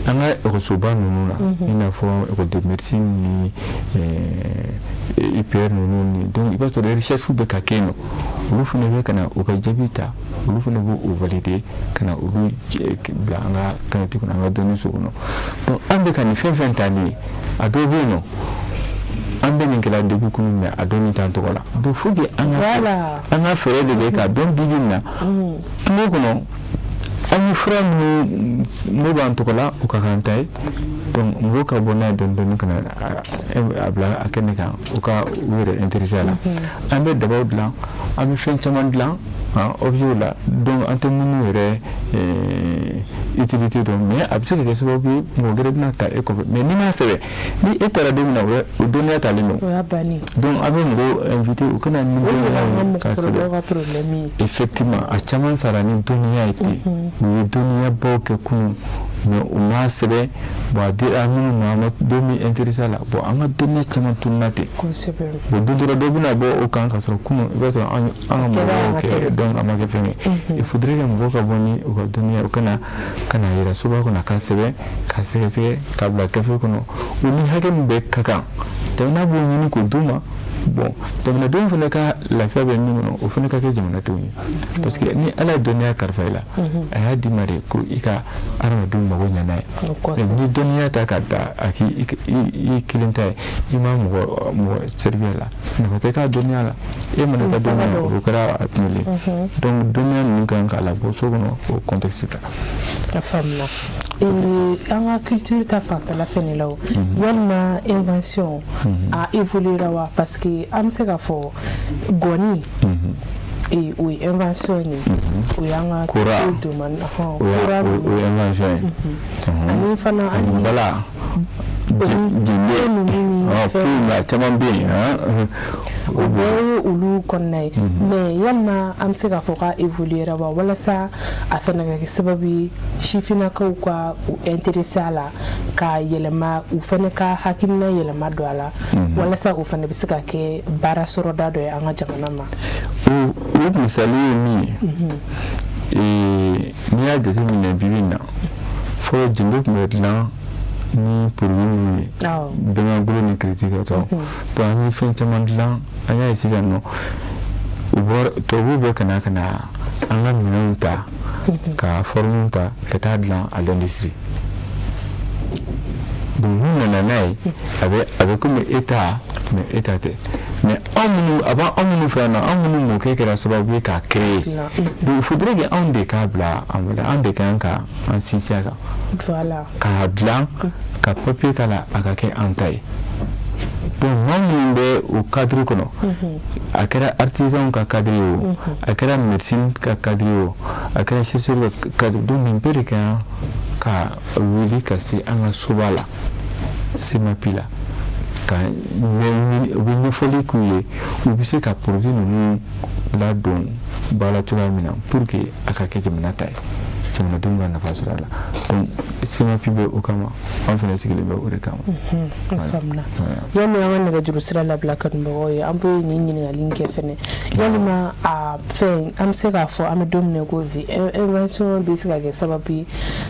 An ka ekɔlisoba ninnu na, i n'a fɔ école de médecine ni IPR ninnu ni, donc i b'a sɔrɔ recherche bɛ ka kɛ yen nɔ. Olu fana bɛ ka na u ka jaabi ta, olu fana b'o valider ka na olu bila an ka kanati kɔnɔ, an ka dɔnni so kɔnɔ. Donc an bɛ ka nin fɛn fɛn ta nin ye, a dɔw bɛ yen nɔ, an bɛ nin kɛla degun kun, mais a dɔnni t'an tɔgɔ la. Donc faut que an ka fɛɛrɛ de kɛ k'a dɔn bi bi in na, kungo kɔnɔ, an ye fura minnu n'o b'an tɔgɔ la, o ka kan ta ye. Donc mɔgɔw ka bɔ n'a ye dɔɔni dɔɔni ka na a bila a kɛnɛ kan, u ka u yɛrɛ intéressé a la. An bɛ dabaw dilan, an bɛ fɛn caman dilan objet la, donc an tɛ minnu yɛrɛ utilité dɔn, mais a bɛ se ka kɛ sababu ye mɔgɔ wɛrɛ bɛna ta e kɔfɛ. Mais n'i m'a sɛbɛn, ni e taara don min na, o dɔnniya talen don. O y'a bannen. Donc an bɛ mɔgɔw invité u kana ni dɔnniya ye k'a sɛbɛn. Effectivement, a caman sara ni dɔnniya ye ten. U ye dɔnniyabaw kɛ kunun. Mais u m'a sɛbɛn. Bon, a dira minnu ma, an ma don min intéressé a la. Bon, an ka dɔnniya caman tununa ten. Bon, don dɔ la, dɔ bɛna bɔ o kan ka sɔrɔ kunun, i b'a sɔrɔ an ka mɔgɔw kɛ. Donc a ma kɛ fɛn ye. Il faudrait que mɔgɔw ka bɔ ni u ka dɔnniya, u kana ka na yɛrɛ soba kɔnɔ, ka sɛbɛn, ka sɛgɛsɛgɛ, ka bila gafe kɔnɔ. U ni hakɛ min bɛ ka kan, jamana b'o ɲini k'o d'u ma. Bon, jamanadenw fana ka lafiya bɛ min kɔnɔ, o fana ka kɛ jamanadenw ye, parce que ni Ala ye dɔnniya kalifa i la, a y'a d'i ma de ko i ka adamadenw mago ɲɛ n'a ye. Ni dɔnniya ta ka da a k'i i kelen ta ye, i ma mɔgɔ mɔgɔ servir la, nafa tɛ k'a dɔnniya la. E mana taa dɔnniya, o kɛra a tɛmɛlen. Donc dɔnniya ninnu kan k'a labɔ so kɔnɔ, o contexte la. A faamuna. An ka culture ta fanfɛla fɛnɛ la, o yalima invention a évolué ra wa? Parce que an bɛ se k'a fɔ gɔni, o ye invention ye, o y'an ka kora domaine. Kora, o ye invention ye. Ani fana ani bala, jende ninnu ni fɛn caman bɛ yen. O bɛɛ ye olu kɔnɔna ye. Mais yalima an bɛ se k'a fɔ k'a évolué ra wa, walasa a fana ka kɛ sababu ye sifinnakaw ka u intéressé a la, ka yɛlɛma, u fana ka hakilina yɛlɛma don a la, walasa o fana bɛ se ka kɛ baara sɔrɔda dɔ ye an ka jamana ma? O misali ye min ye, n'i y'a jateminɛ, bi bi in na, fɔlɔ jende tun bɛ dilan ni produit minnu ye, bɛnkan ni kiriti ka tɔ. Donc an ye fɛn caman dilan. An y'a ye sisan nɔ, u bɔra, tubabuw bɛ ka na an ka minɛnw ta, ka forme ta, ka taa dilan à l'industrie. Donc n'u nana n'a ye, a bɛ komi État, mais État tɛ. Mais anw minnu a b'an anw minnu fɛ yan nɔ, anw minnu mɔkɛ kɛra sababu ye k'a créer. Donc il faudrait que anw de k'a bila en valeur, an de kan ka an sinsin a kan k'a dilan, ka papier k'a la, a ka kɛ an ta ye. Donc maa minnu bɛ o cadre kɔnɔ, a kɛra artisan ka cadre ye o, a kɛra médecine ka cadre ye o, a kɛra chercheur ka cadre, donc nin bɛɛ de kan ka wuli ka se an ka soba la, SEMAPI la, ka ɲɛɲini. U bɛ ɲɛfɔli k'u ye, u bɛ se ka produit ninnu ladon ba la cogoya min na, pour que a ka kɛ jamana ta ye, jamanadenw ka nafa sɔrɔ a la. Donc SEMAPI bɛ o kama, an fana sigilen bɛ o de kama. A faamuna. Yanni an ka nɛgɛjuru sira labila kanubagaw ye, an bɛ nin ɲininkali in kɛ fɛnɛ: yalima a fɛn, an bɛ se k'a fɔ an bɛ don min na ko bi, invention bɛ se ka kɛ sababu ye,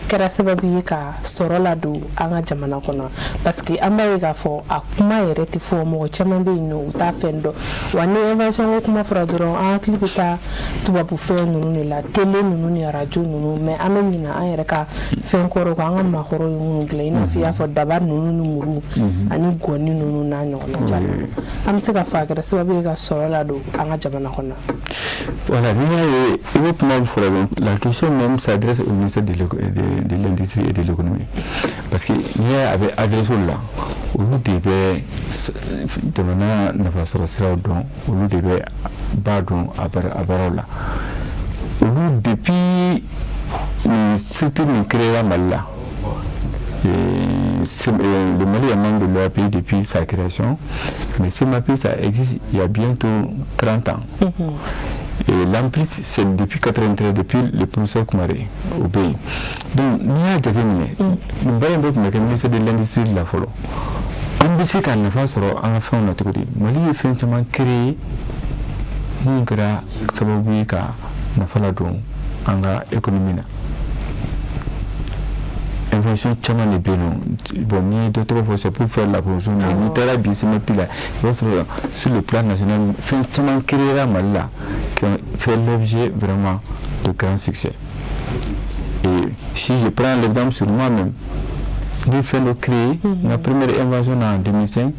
kɛra sababu ye ka sɔrɔ ladon an ka jamana kɔnɔ? Parce que an b'a ye k'a fɔ a kuma yɛrɛ tɛ fɔ, mɔgɔ caman bɛ yen nɔ, u t'a fɛn dɔn. Wa ni invention ko kuma fɔra dɔrɔn, an hakili bɛ taa tubabu fɛn ninnu de la, télé ninnu ni arajo ninnu. Mais an bɛ ɲinɛ an yɛrɛ ka fɛn kɔrɔ kɔ, an ka maakɔrɔw ye minnu dilan, i n'a fɔ i y'a fɔ daba ninnu ni muru ani gɔni ninnu n'a ɲɔgɔnna caman. An bɛ se k'a fɔ a kɛra sababu ye ka sɔrɔ ladon an ka jamana kɔnɔ? Voilà, n'i y'a ye i bɛ kuma fɔra, la question même s'adresse au ministère de l'Industrie et de l'Économie, parce que n'i y'a ye a bɛ adressé olu la, olu de bɛ jamana nafasɔrɔ siraw dɔn, olu de bɛ ba dɔn a baaraw la. Olu, depuis nin structure nin créera Mali la, le Mali est membre de l'OAPI depuis sa création, mais SEMAPI, ça existe il y a bientôt 30 ans. Et l'AMPLUT, c'est depuis 93, depuis le professeur Koumaré au pays. Donc, n'i y'a jateminɛ, nin baara in bɛɛ tun bɛ kɛ ministère de l'Industrie la fɔlɔ. An bɛ se ka nafa sɔrɔ an ka fɛnw na cogo di? Mali ye fɛn caman créer minnu kɛra sababu ye ka nafa ladon an ka économie na. Invention caman de bɛ yen nɔ. Bon, n'i ye dɔ tɔgɔ fɔ, c'est pour faire la promotion, mais n'i taara bi SEMAPI la, i b'a sɔrɔ sur le plan national, fɛn caman créera Mali la qui ont fait l'objet vraiment de grands succès. Et si je prends l'exemple sur moi-même, ni fɛn dɔ créé, ma première invention en 2005,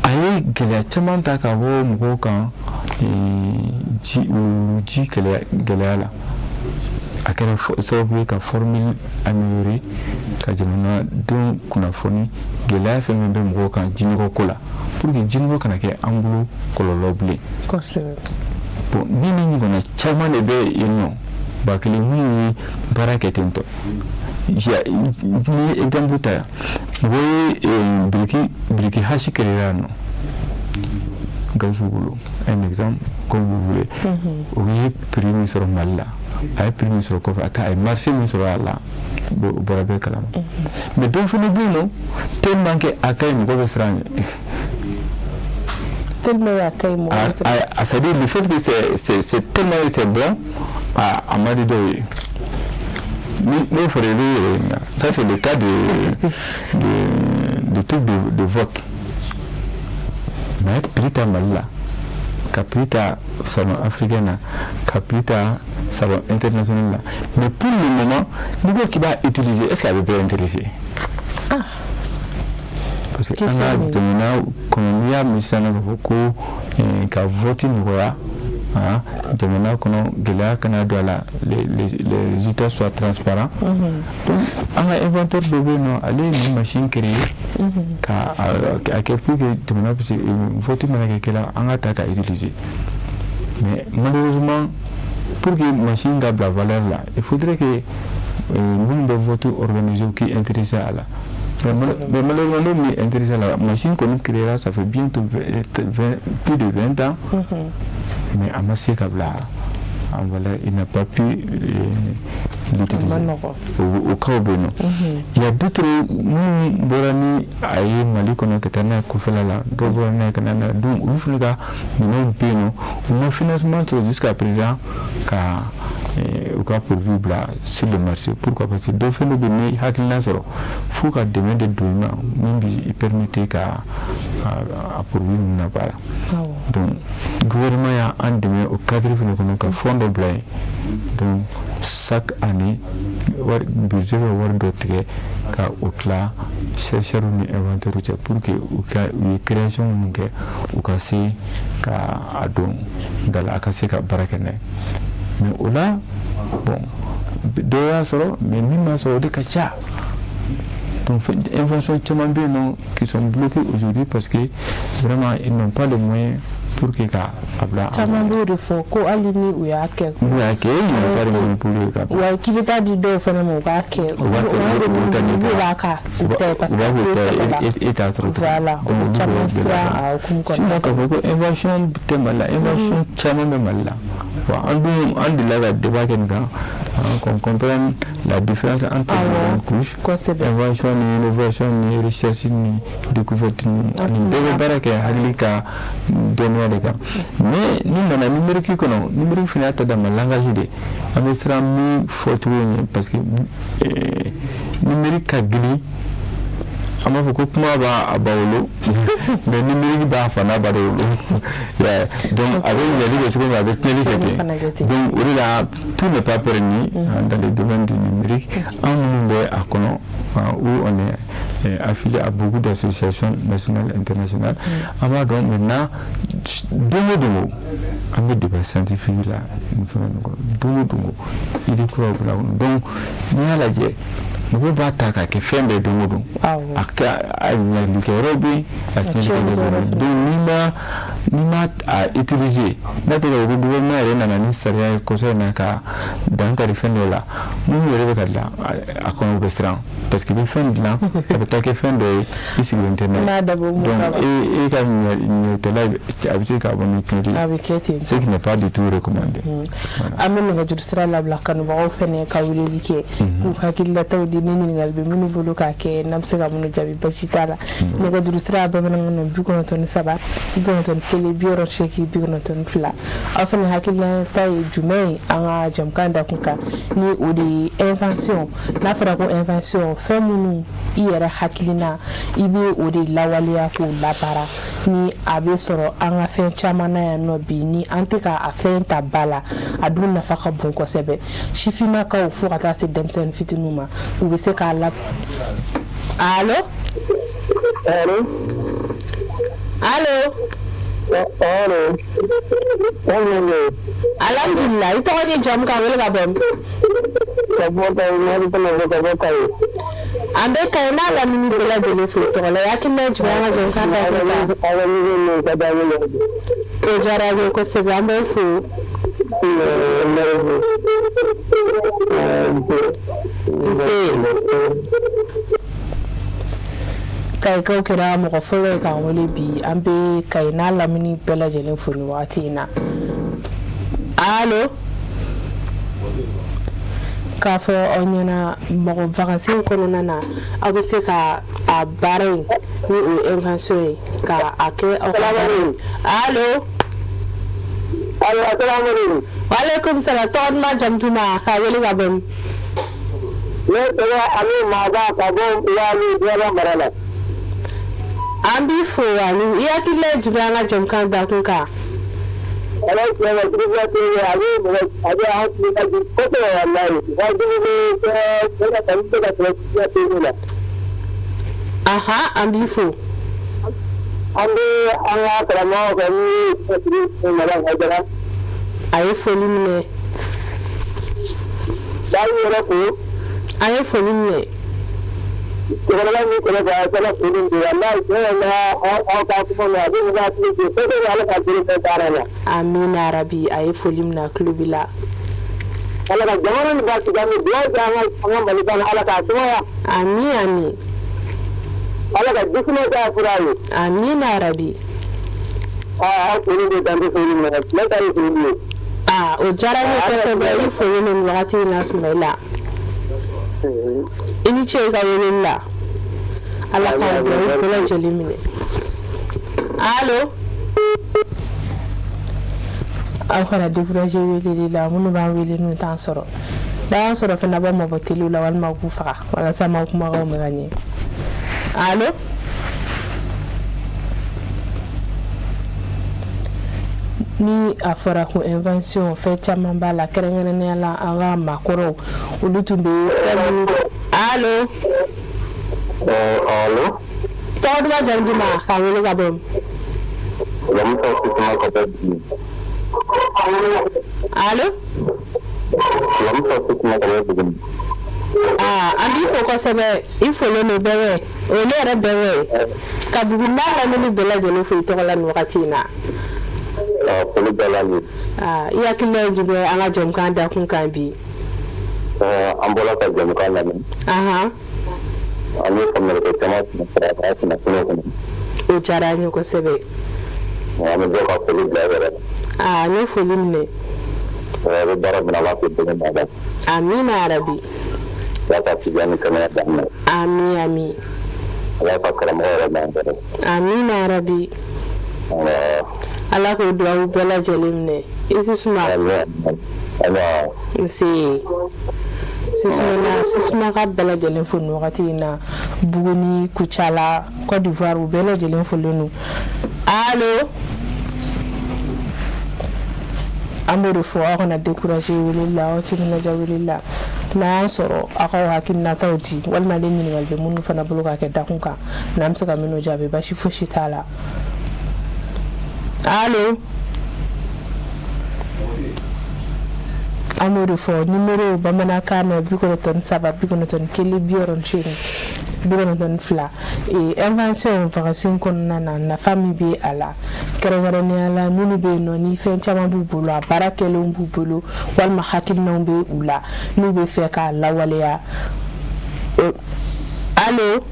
a ye gɛlɛya caman ta ka bɔ mɔgɔw kan ji ji gɛlɛya la. A kɛra sababu ye ka formule améliorer, ka jamanadenw kunnafoni gɛlɛya fɛn fɛn bɛ mɔgɔw kan jinɔgɔ ko la, pour que jinɔgɔ kana kɛ an bolo kɔlɔlɔ bilen. Bon, ni ɲɔgɔnna caman de bɛ yen nɔ, ba kelen minnu ye baara kɛ ten tɔ. Ni ye exemple ta, mɔgɔ ye biriki hasi créer yan nɔ Gawusu bolo, un exemple comme vous voulez, o ye prix min sɔrɔ Mali la. A ye prix min sɔrɔ kɔfɛ, a ta a ye marché min sɔrɔ a la, o bɔra bɛɛ kalama. Mais dɔw fana bɛ yen nɔ, tellement que a ka ɲi, mɔgɔ bɛ siran ɲɛ. Tellement a ka ɲi, mɔgɔ bɛ siran. C'est-à-dire le fait que c'est tellement c'est bon, a man di dɔw ye. N'o fɔra, i b'i yɛrɛ ɲininka. Ça, c'est le cas de truc de vote. Mais prix ta Mali la, ka prix ta salon africain na, ka prix ta salon international la, mais pour le moment, n'i ko k'i b'a utiliser, est-ce que a bɛ bɛɛ intéresser? Ah. Parce que an ka jamana kɔnɔ, n'i y'a mɛn sisan k'a fɔ ko ka vote nɔgɔya jamana kɔnɔ, gɛlɛya kana don a la, les résultats soient transparents. Donc an ka inventeur dɔ bɛ yen nɔ, ale ye nin machine créer ka a kɛ pour que jamana bɛ se vote mana kɛ kɛla, an ka ta ka utiliser. Mais malheureusement, pour que machine ka bila valeur la, il faudrait que minnu bɛ vote organiser, u k'i intéressé à la. Mais malheureusement, n'o min intéressé à la machine kɔni créera, ça fait bientôt 20, plus de 20 ans, mais a ma se ka bila en valeur, il n'a pas pu l'utiliser. O cas bɛ yen nɔ. Il y a d'autres minnu bɔra ni a ye Mali kɔnɔ ka taa n'a ye kɔfɛla la, dɔw bɔra n'a ye ka na n'a ye. Donc olu fana ka minɛnw bɛ yen nɔ, u ma financement sɔrɔ jusqu'à présent ka u ka produit bila sur le marché. Pourquoi? Parce que dɔw fɛn dɔ bɛ yen, ni hakilina sɔrɔ, fo ka dɛmɛ de don i ma min b'i permettre ka a produit ninnu labaara. Donc gouvernement y'an dɛmɛ o cadre fana kɔnɔ ka fonds dɔ bila yen. Donc chaque année, wari budget bɛ wari dɔ tigɛ ka o tila chercheurs ni inventeurs cɛ pour que u ka u ye création minnu kɛ, u ka se ka a don da la, a ka se ka baara kɛ n'a ye. Mais o la, bon, dɔw y'a sɔrɔ, mais min ma sɔrɔ, o de ka ca. Donc invention caman bɛ yen nɔ qui sont bloqués aujourd'hui parce que vraiment ils n'ont pas de moyens pour que ka a bila. Caman b'o de fɔ ko hali ni u y'a kɛ. N'u y'a kɛ, ils n'ont pas de moyens pour le ka. Wa k'i bɛ taa di dɔw fana ma, u k'a kɛ, u b'a kɛ, u b'a k'a u tɛ parce que u b'a fɔ e t'a sɔrɔ. Voilà, o caman siran a hukumu kɔnɔna. Sinon k'a fɔ ko invention tɛ Mali la, invention caman bɛ Mali la. Bon, an dun an delila ka débat kɛ nin kan, qu'on comprenne la différence entre les couches, invention ni innovation ni recherche ni découverte ni nin bɛɛ bɛ baara kɛ hakili ka dɔnniya de kan. Mais ni nana numérique kɔnɔ, numérique fana y'a ta dama langage de, an bɛ siran min fɔ cogo ɲɛ, parce que numérique ka girin. An b'a fɔ ko kuma b'a a ba wolo, mais numérique b'a fa n'a ba de wolo. Donc a bɛ ɲɛli kɛ cogo min, a bɛ tiɲɛni kɛ ten. Donc o de la, tout n'est pas permis dans le domaine du numérique. An minnu bɛ a kɔnɔ, où on est affilié à beaucoup d'associations nationales et internationales, an b'a dɔn maintenant, don o don o, an bɛ débat scientifique la nin fɛn ninnu kɔnɔ, don o don o, idée kuraw bila kɔnɔ. Donc n'i y'a lajɛ, mɔgɔw b'a ta k'a kɛ fɛn bɛɛ don o don, a ka a ɲagilikɛyɔrɔ bɛ yen, a tiɲɛnikɛyɔrɔ bɛ yen. Donc n'i ma a utiliser, n'a tɛ ko gouvernement yɛrɛ nana ni sariya ye kɔsɔ in na ka dankari fɛn dɔ la, minnu yɛrɛ bɛ ka dilan a kɔnɔ, u bɛ siran, parce que i bɛ fɛn dilan, a bɛ taa kɛ fɛn dɔ ye i sigilen tɛ n'a ye. Donc e ka ɲɛtɔla, a bɛ se ka bɔ ni tiɲɛni ye, a bɛ kɛ ten, ce qui n'est pas du tout recommandé. An bɛ nɛgɛjuru sira labila kanubagaw fɛnɛ ka weleli kɛ k'u hakililataw di, ni ɲininkali bɛ minnu bolo k'a kɛ, n'an bɛ se ka minnu jaabi, basi t'a la. Nɛgɛjuru sira bamanankan na: 93 91 68 92. Aw fana hakilinata ye jumɛn ye an ka jamukan dakun kan, ni o de ye invention? N'a fɔra ko invention, fɛn minnu i yɛrɛ hakilina, i bɛ o de lawaleya k'o labaara, ni a bɛ sɔrɔ an ka fɛn caman na yan nɔ bi, ni an tɛ ka a fɛn ta ba la, a dun nafa ka bon kosɛbɛ, sifinnakaw fo ka taa se denmisɛnnin fitininw ma, u bɛ se k'a la. Allo? Allo? Allo? Allo? Alhamdulillah. I tɔgɔ ni jamu, k'an wele ka bɔ? Ka bɔ Kayi, Madu Kɔnɔntɔ, ka bɔ Kayi. An bɛ Kayi n'a lamini bɛɛ lajɛlen fo tɔgɔ la. Hakilina ye jumɛn an ka jamukan dakun kan? Aw ka min ka d'an ye. O diyara an ye kosɛbɛ, an bɛ fo. Nse. Kayikaw kɛra mɔgɔ fɔlɔ ye k'an wele bi. An bɛ Kayi n'a lamini bɛɛ lajɛlen fo nin wagati in na. Allo? K'a fɔ aw ɲɛna mɔgɔ vacances in kɔnɔna na, aw bɛ se ka a baara in, ni o ye invention ye, ka a kɛ aw ka baara ye. Allo? Allo, asalaamaaleykum. Waaleykum salam. Tɔgɔ duman, jamu duman, k'a wele ka bɔ min? Ne tɔgɔ Aliou Maga, ka bɔ Walu, Duwala mara la. An b'i fo Aliou. I hakilina ye jumɛn an ka jɛmukan dakun kan? Ala tiɲɛ na, Sirifila TV a bɛ mɔgɔ, a bɛ an hakili lajigin kosɛbɛ walayi. Wajibi bɛ kɛ ne ka kanu tɛ ka tɛmɛ Sirifila TV la. Ahan, an b'i fo. An bɛ an ka karamɔgɔ fɛ ni Madame Hayidara. A ye foli minɛ. B'aw yɛrɛ fo. A ye foli minɛ. Cɛkɔrɔba min kɛrɛfɛ, a kɛra foli min walayi, tiɲɛ yɛrɛ la, aw ka kuma na, a bɛ mɔgɔ hakili jigin kosɛbɛ. Ala ka bolo mɛn baara la. Amina rabi. A ye foli minɛ, a tulo b'i la. Ala ka jamana nin basigi. An bɛ dugawu kɛ an ka Mali kɔnɔ, Ala k'a sumaya. Ami ami. Ala ka jisuma k'a fura ye. Amina rabi. Aa, aw foli bɛ dan tɛ foli min na, ne ta ye foli ye. Aa, o diyara n ye kosɛbɛ. I foli nin wagati in na, Sumayila. I ni ce i ka weleli la. Ala k'aw dugawu bɛɛ lajɛlen minɛ. Allo? Aw kana décourager weleli la. Minnu b'an wele n'u t'an sɔrɔ, n'a y'an sɔrɔ fana, b'aw mabɔ teliw la walima k'u faga walasa m'aw kumakanw mɛn ka ɲɛ. Allo? Ni a fɔra ko invention, fɛn caman b'a la, kɛrɛnkɛrɛnnenya la an ka maakɔrɔw, olu tun bɛ fɛn minnu. Allo? Allo? Tɔgɔ duman, jamu duman, k'a wele ka bɔ min? Lamusa Sisuma ka bɔ Buguni. Allo? Lamusa Sisuma ka bɔ Buguni. Aa, an b'i fo kosɛbɛ. I folen don bɛɛ, o ye ne yɛrɛ bɛɛ ye, ka Buguni n'a lamini bɛɛ lajɛlen fo i tɔgɔ la nin wagati in na. Foli diyara n ye. Aa, i hakilina ye jumɛn ye an ka jɛmukan dakun kan bi? An bɔra ka jɛmukan lamɛn. An ye faamuyaliko caman sɔrɔ a ka kunnafoniw kɔnɔ. O diyara an ye kosɛbɛ. An bɛ bɔ ka foli bila i yɛrɛ. Aa, n ye foli minɛ. A bɛ baara min na, Ala k'o dɛmɛ n'a la. Amina yarabi. Ala ka sijan ni kɛnɛya d'an ma. Ami ami. Ala ka karamɔgɔ yɛrɛ m'an kɔrɔ. Amina yarabi. Ala k'o dugawu bɛɛ lajɛlen minɛ. I Sisuma. Nse. Sisuma na, Sisuma ka bɛɛ lajɛlen fo nin wagati in na. Buguni, Kucala, Côte d'Ivoire, u bɛɛ lajɛlen folen don. Allo? An b'o de fɔ, aw kana décourager weleli la, aw timinadiya weleli la. N'a y'an sɔrɔ, aw k'aw hakilinataw di, walima ni ɲininkali bɛ minnu fana bolo ka kɛ dakun kan, n'an bɛ se ka minnu jaabi, basi fosi t'a la. Allo? An b'o de fɔ, numéro bamanankan na, 93 91 68 92. Invention vacances kɔnɔna na, nafa min bɛ a la, kɛrɛnkɛrɛnnenya la minnu bɛ yen nɔ ni fɛn caman b'u bolo, a baara kɛlenw b'u bolo, walima hakilinaw bɛ u la n'u bɛ fɛ k'a lawaleya. Allo?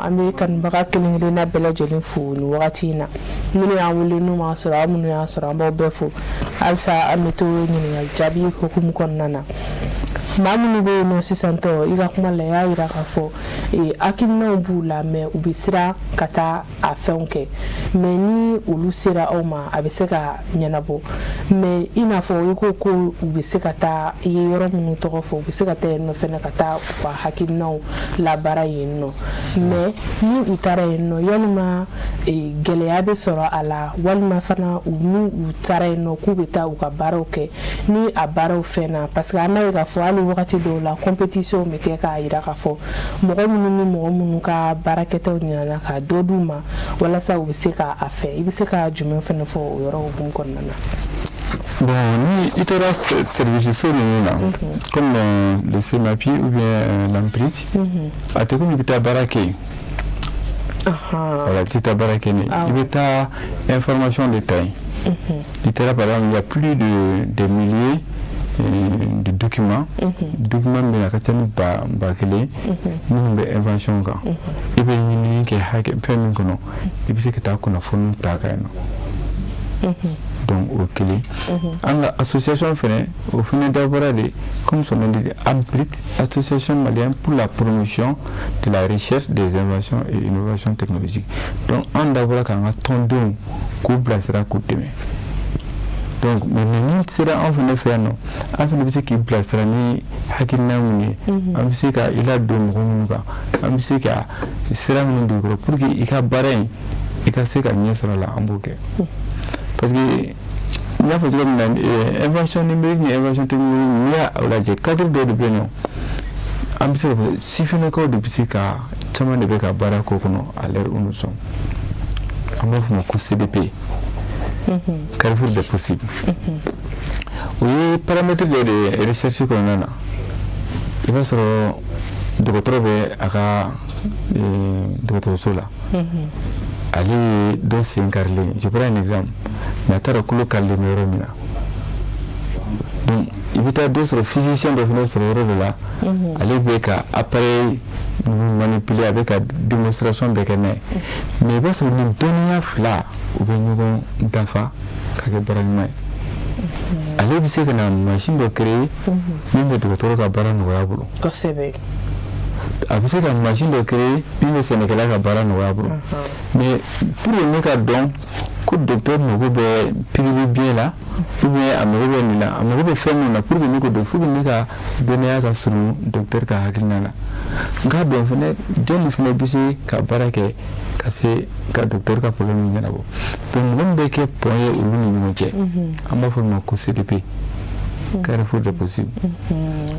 An bɛ kanubaga kelen kelenna bɛɛ lajɛlen fo nin wagati in na. Minnu y'an wele n'u m'a sɔrɔ, aw minnu y'an sɔrɔ, an b'aw bɛɛ fo. Halisa an bɛ to ɲininkali jaabi hukumu kɔnɔna na. Maa minnu bɛ yen nɔ sisan tɔ, i ka kuma la, i y'a jira k'a fɔ hakilinaw b'u la, mais u bɛ siran ka taa a fɛnw kɛ, mais ni olu sera aw ma, a bɛ se ka ɲɛnabɔ. Mais i n'a fɔ i ko ko u bɛ se ka taa, i ye yɔrɔ minnu tɔgɔ fɔ, u bɛ se ka taa yen nɔ fɛnɛ ka taa u ka hakilinaw labaara yen nɔ. Mais ni u taara yen nɔ, yalima gɛlɛya bɛ sɔrɔ a la, walima fana u n'u u taara yen nɔ k'u bɛ taa u ka baaraw kɛ, ni a baaraw fɛn na? Parce que an b'a ye k'a fɔ hali wagati dɔw la, compétition bɛ kɛ k'a jira k'a fɔ mɔgɔ minnu ni mɔgɔ minnu ka baarakɛtaw ɲinana, ka dɔ d'u ma walasa u bɛ se k'a fɛ. I bɛ se ka jumɛn fana fɔ o yɔrɔ hukumu kɔnɔna na? Bon, ni i taara service so ninnu na, comme le SEMAPI ou bien l'AMPRIT, a tɛ komi i bɛ taa baara kɛ yen. Voilà, i tɛ taa baara kɛ yen, i bɛ taa information de ta yen. I taara, par exemple, il y a plus de des milliers de documents, documents min a ka ca ni 1000 minnu bɛ invention kan. I bɛ ɲinini kɛ hakɛ fɛn min kɔnɔ, i bɛ se ka taa kunnafoniw ta ka yen nɔ. Donc o kelen. An ka association fɛnɛ, o fɛnɛ dabɔra de, comme son nom dit, AMPRIT, Association malienne pour la promotion de la recherche, des inventions et innovations technologiques. Donc an dabɔra k'an ka tɔndenw k'u bilasira, k'u dɛmɛ. Donc maintenant, ni sera an fɛnɛ fɛ yan nɔ, an fɛnɛ bɛ se k'i bilasira ni hakilina mun ye, an bɛ se ka i ladon mɔgɔ minnu kan, an bɛ se ka sira minnu don i kɔrɔ pour que i ka baara in, i ka se ka ɲɛ sɔrɔ a la, an b'o kɛ. Parce que n y'a fɔ cogo min na, invention numérique ni invention technologique, n'i y'a lajɛ, cadre dɔ de bɛ yen nɔ, an bɛ se ka fɔ sifinnakaw de bɛ se ka caman de bɛ ka baara k'o kɔnɔ. À l'heure où nous sommes, an b'a fɔ o ma ko CDP, Carrefour des possibles. O ye paramètre dɔ de ye recherche kɔnɔna na. I b'a sɔrɔ dɔgɔtɔrɔ bɛ a ka dɔgɔtɔrɔso la, ale ye dɔ sen karilen, je prends un exemple, mais a t'a dɔn kolo karilen bɛ yɔrɔ min na. Donc i bɛ taa dɔ sɔrɔ, physicien dɔ fana sɔrɔ yɔrɔ dɔ la, ale bɛ ka appareil ninnu manipuler, a bɛ ka démonstration bɛɛ kɛ n'a ye. Mais i b'a sɔrɔ nin dɔnniya fila, u bɛ ɲɔgɔn dafa ka kɛ baara ɲuman ye. Ale bɛ se ka na mansin dɔ créer min bɛ dɔgɔtɔrɔ ka baara nɔgɔya a bolo. A bɛ se ka mansin dɔ créer min bɛ sɛnɛkɛla ka baara nɔgɔya a bolo. Mais pour que ne ka dɔn ko docteur mago bɛ pikiri biɲɛ la ou bien a mago bɛ nin na, a mago bɛ fɛn min na, pour que ne k'o dɔn, faut que ne ka dɔnniya ka surun docteur ka hakilina la. N k'a dɔn fɛnɛ jɔnni fɛnɛ bɛ se ka baara kɛ ka se ka docteur ka problème ɲɛnabɔ. Donc mɔgɔ min bɛ kɛ pont ye olu ni ɲɔgɔn cɛ, an b'a fɔ o ma ko CDP, Carrefour des possibles.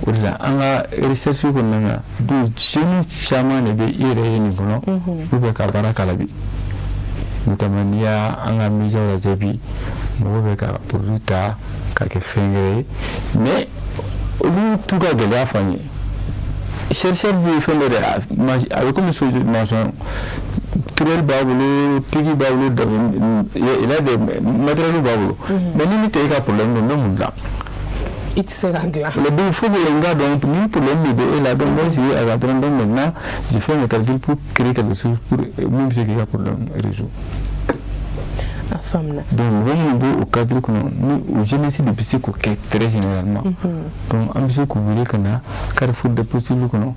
O de la an ka recherche kɔnɔna na, donc jeunes caman de bɛ i yɛrɛ ye nin kɔnɔ, olu bɛ ka baara k'a la bi. Notamment n'i y'a an ka médiaw lajɛ bi, mɔgɔw bɛ ka produit ta ka kɛ fɛn wɛrɛ ye, mais olu t'u ka gɛlɛya fɔ an ye. Chercheur bɛ fɛn dɔ de, a bɛ komi so maçon, turelle b'a bolo, pique b'a bolo, il a des matériels b'a bolo, mais ni ne tɛ e ka problème dɔn, n bɛ mun dilan? I tɛ se ka dilan. Le donc il faut que n k'a dɔn ni problème de bɛ e la. Donc n bɛ sigi a ka dɔrɔn. Donc maintenant, je fais mes calculs pour créer quelque chose pour min bɛ se k'i ka problème résoudre. A faamuna. Donc mɔgɔ minnu b'o cadre kɔnɔ, ni o jeunesse de bɛ se k'o kɛ très généralement. Donc an bɛ se k'u wele ka na Carrefour des possibles kɔnɔ.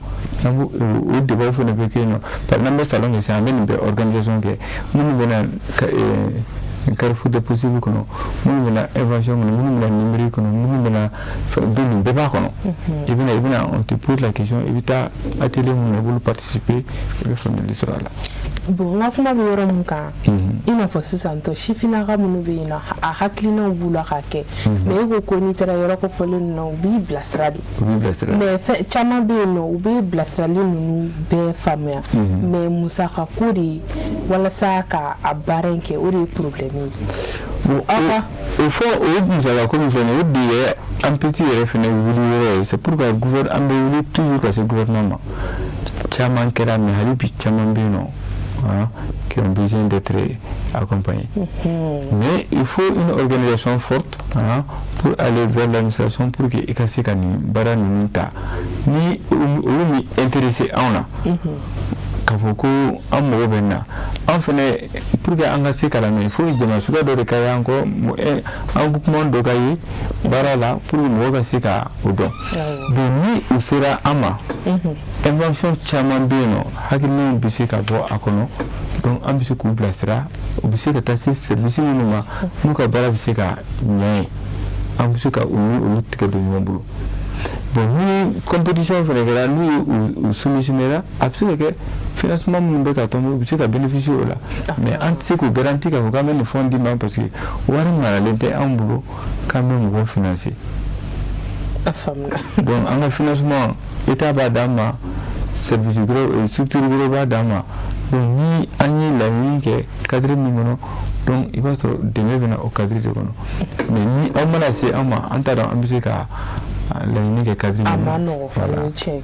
An b'o o débat fana bɛ kɛ yen nɔ. Par exemple, n'an bɛ salon kɛ sisan, an bɛ nin bɛɛ organisation kɛ. Minnu bɛ na Carrefour des possibles kɔnɔ, minnu bɛ na invention kɔnɔ, minnu bɛ na numérique kɔnɔ, minnu bɛ na donc nin bɛɛ b'a kɔnɔ. I bɛna, on te pose la question, i bɛ taa atelier minnu na, i b'olu participer, i bɛ faamuyali sɔrɔ a la. Bon, n ka kuma bɛ yɔrɔ min kan, i n'a fɔ sisan tɔ sifinnaka minnu bɛ yen nɔ, a hakilinaw b'u la k'a kɛ, mais e ko ko n'i taara yɔrɔ kofɔlen ninnu na, u b'i bilasira de. U b'i bilasira. Mais fɛn caman bɛ yen nɔ, u bɛ bilasirali ninnu bɛɛ faamuya, mais musaka ko de walasa ka a baara in kɛ, o de ye problème ye. Bon, o fɔ o ye musaka ko min filɛ nin ye, o de ye ANPT yɛrɛ fɛnɛ wuli yɔrɔ ye. C'est pourquoi an bɛ wuli toujours ka se gouvernement ma. Caman kɛra, mais hali bi caman bɛ yen nɔ, hein, qui ont besoin d'être accompagnés. Mais il faut une organisation forte, hein, pour aller vers l'administration, pour que i ka se ka nin baara ninnu ta. Ni olu min intéressé anw na, k'a fɔ ko an mago bɛ nin na, an fɛnɛ, pour que an ka se ka lamɛn, il faut jama suguya dɔ de ka ye an kɔ, an kuma dɔ ka ye baara la pour que mɔgɔ ka se ka o dɔn. Donc ni u sera an ma, invention caman bɛ yen nɔ, hakilinaw bɛ se ka bɔ a kɔnɔ. Donc an bɛ se k'u bilasira, u bɛ se ka taa se service minnu ma, n'u ka baara bɛ se ka ɲɛ yen, an bɛ se ka u ni olu tigɛ don ɲɔgɔn bolo. Bon, ni compétition fɛnɛ kɛra, n'u ye u soumissionner, a bɛ se ka kɛ financement minnu bɛ ka tɔnbɔ, u bɛ se ka bénéficier o la. Mais an tɛ se k'o garantir k'a fɔ k'an bɛ nin fond d'i ma, parce que wari maralen tɛ anw bolo k'an bɛ mɔgɔw financer. A faamuna. Donc an ka financement, État b'a d'an ma, service wɛrɛ, structure wɛrɛ b'a d'an ma. Donc ni an ye laɲini kɛ cadre min kɔnɔ, donc i b'a sɔrɔ dɛmɛ bɛ na o cadre de kɔnɔ. Mais ni aw mana se an ma, an t'a dɔn an bɛ se ka laɲini kɛ cadre min A kɔnɔ. ma nɔgɔ fana, tiɲɛ.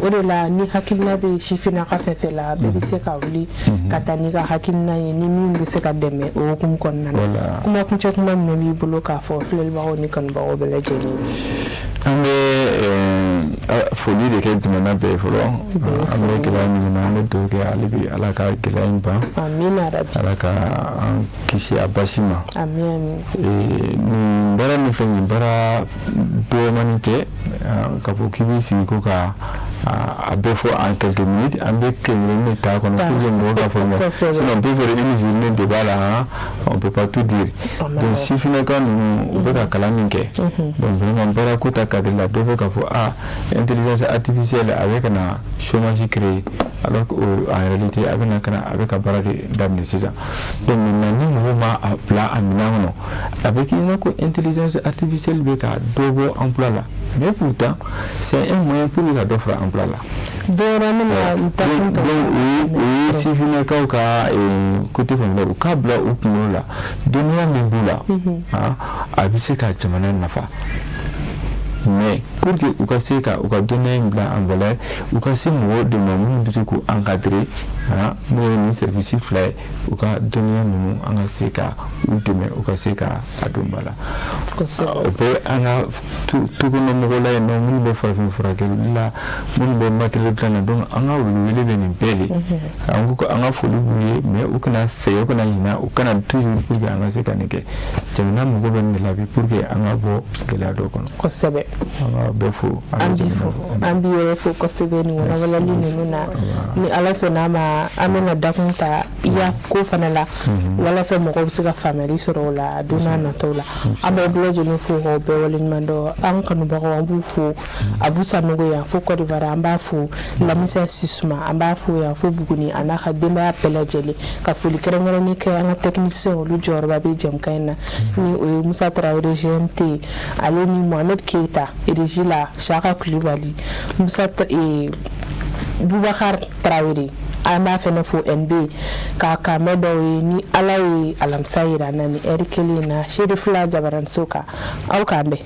O de la ni hakilina bɛ sifinnaka fɛn fɛn la, bɛɛ bɛ se ka wuli ka taa n'i ka hakilina ye, ni min bɛ se ka dɛmɛ o hukumu kɔnɔna na. Kuma kuncɛ kuma min b'i bolo k'a fɔ filɛlibagaw ni kanubagaw bɛɛ lajɛlen ye? An bɛ Foli de kɛ jamana bɛɛ ye fɔlɔ. An bɛ gɛlɛya min na, an bɛ dugawu kɛ hali bi, Ala ka gɛlɛya in ban. Amina rabi. Ala ka an kisi a basi ma. Amin, amin. Nin baara min filɛ nin, baara dɔgɔmani tɛ k'a fɔ k'i b'i sigi ko ka a bɛɛ fɔ en quelques minutes. An bɛ kelen de t'a kɔnɔ pour que mɔgɔw ka faamuya, sinon on peut faire une journée débat là, on peut pas tout dire. Donc sifinnaka ninnu, u bɛ ka kalan min kɛ, donc vraiment baara ko ta cadre la, dɔ bɛ k'a fɔ ah, intelligence artificielle a bɛ ka na chômage créer, alors que en réalité a bɛ na ka na a bɛ ka baara de daminɛ sisan. Donc maintenant, ni mɔgɔw ma a bila a minɛn kɔnɔ, a bɛ k'i n'a ko intelligence artificielle bɛ ka dɔ bɔ emploi la, mais pourtant c'est un moyen pour que ka dɔ fara emploi la. Dɔwɛrɛ bɛna Donc o ye sifinnakaw ka côté fanfɛla, u k'a bila u kunkolo la, dɔnniya min b'u la, a bɛ se ka jamana nafa. Mais pour que u ka se ka u ka dɔnniya in bila en valeur, u ka se mɔgɔw de ma minnu bɛ se k'u encadrer, n'o ye nin service fila ye, u ka dɔnniya ninnu, an ka se ka u dɛmɛ, u ka se ka a don ba la. O bɛ an ka tukɔnɔmɔgɔw la yen nɔ, minnu bɛ farafin furakɛli la, minnu bɛ matériel dilan na. Donc an ka wele bɛ nin bɛɛ de, an ko an ka foli b'u ye, mais u kana sɛgɛn, u kana ɲinɛ, u kana toujours, pour que an ka se ka nin kɛ. Jamana mago bɛ nin de la bi pour que an ka bɔ gɛlɛya dɔ kɔnɔ. An ka bɛɛ fo. An b'i fo, an b'i yɛrɛ fo kosɛbɛ nin walawalali ninnu na. Ni Ala sɔnna a ma, an bɛna dakun ta i ya ko fana la walasa mɔgɔw bɛ se ka faamuyali sɔrɔ o la don n'a nataw la. An b'aw bɛɛ lajɛlen fo k'aw bɛɛ waleɲuman dɔn. An kanubagaw, an b'u fo. Abu Sanogo yan fo Côte d'Ivoire, an b'a fo. Lamisa Sisuma, an b'a fo yan fo Buguni, a n'a ka denbaya bɛɛ lajɛlen. Ka foli kɛrɛnkɛrɛnnen kɛ an ka technicien, olu jɔyɔrɔba bɛ jɛmukan in na, ni o ye Musa Tarawele GMT, ale ni Mohamed Keita régie la, Saka Kulibali, Musa Bubakar Tarawele, an b'a fɛnɛ fo NB k'a kanbɛ dɔw ye. Ni Ala ye alamisa yira an na ni ɛri kelen in na, seere fila jabaraniso kan, aw k'an bɛn.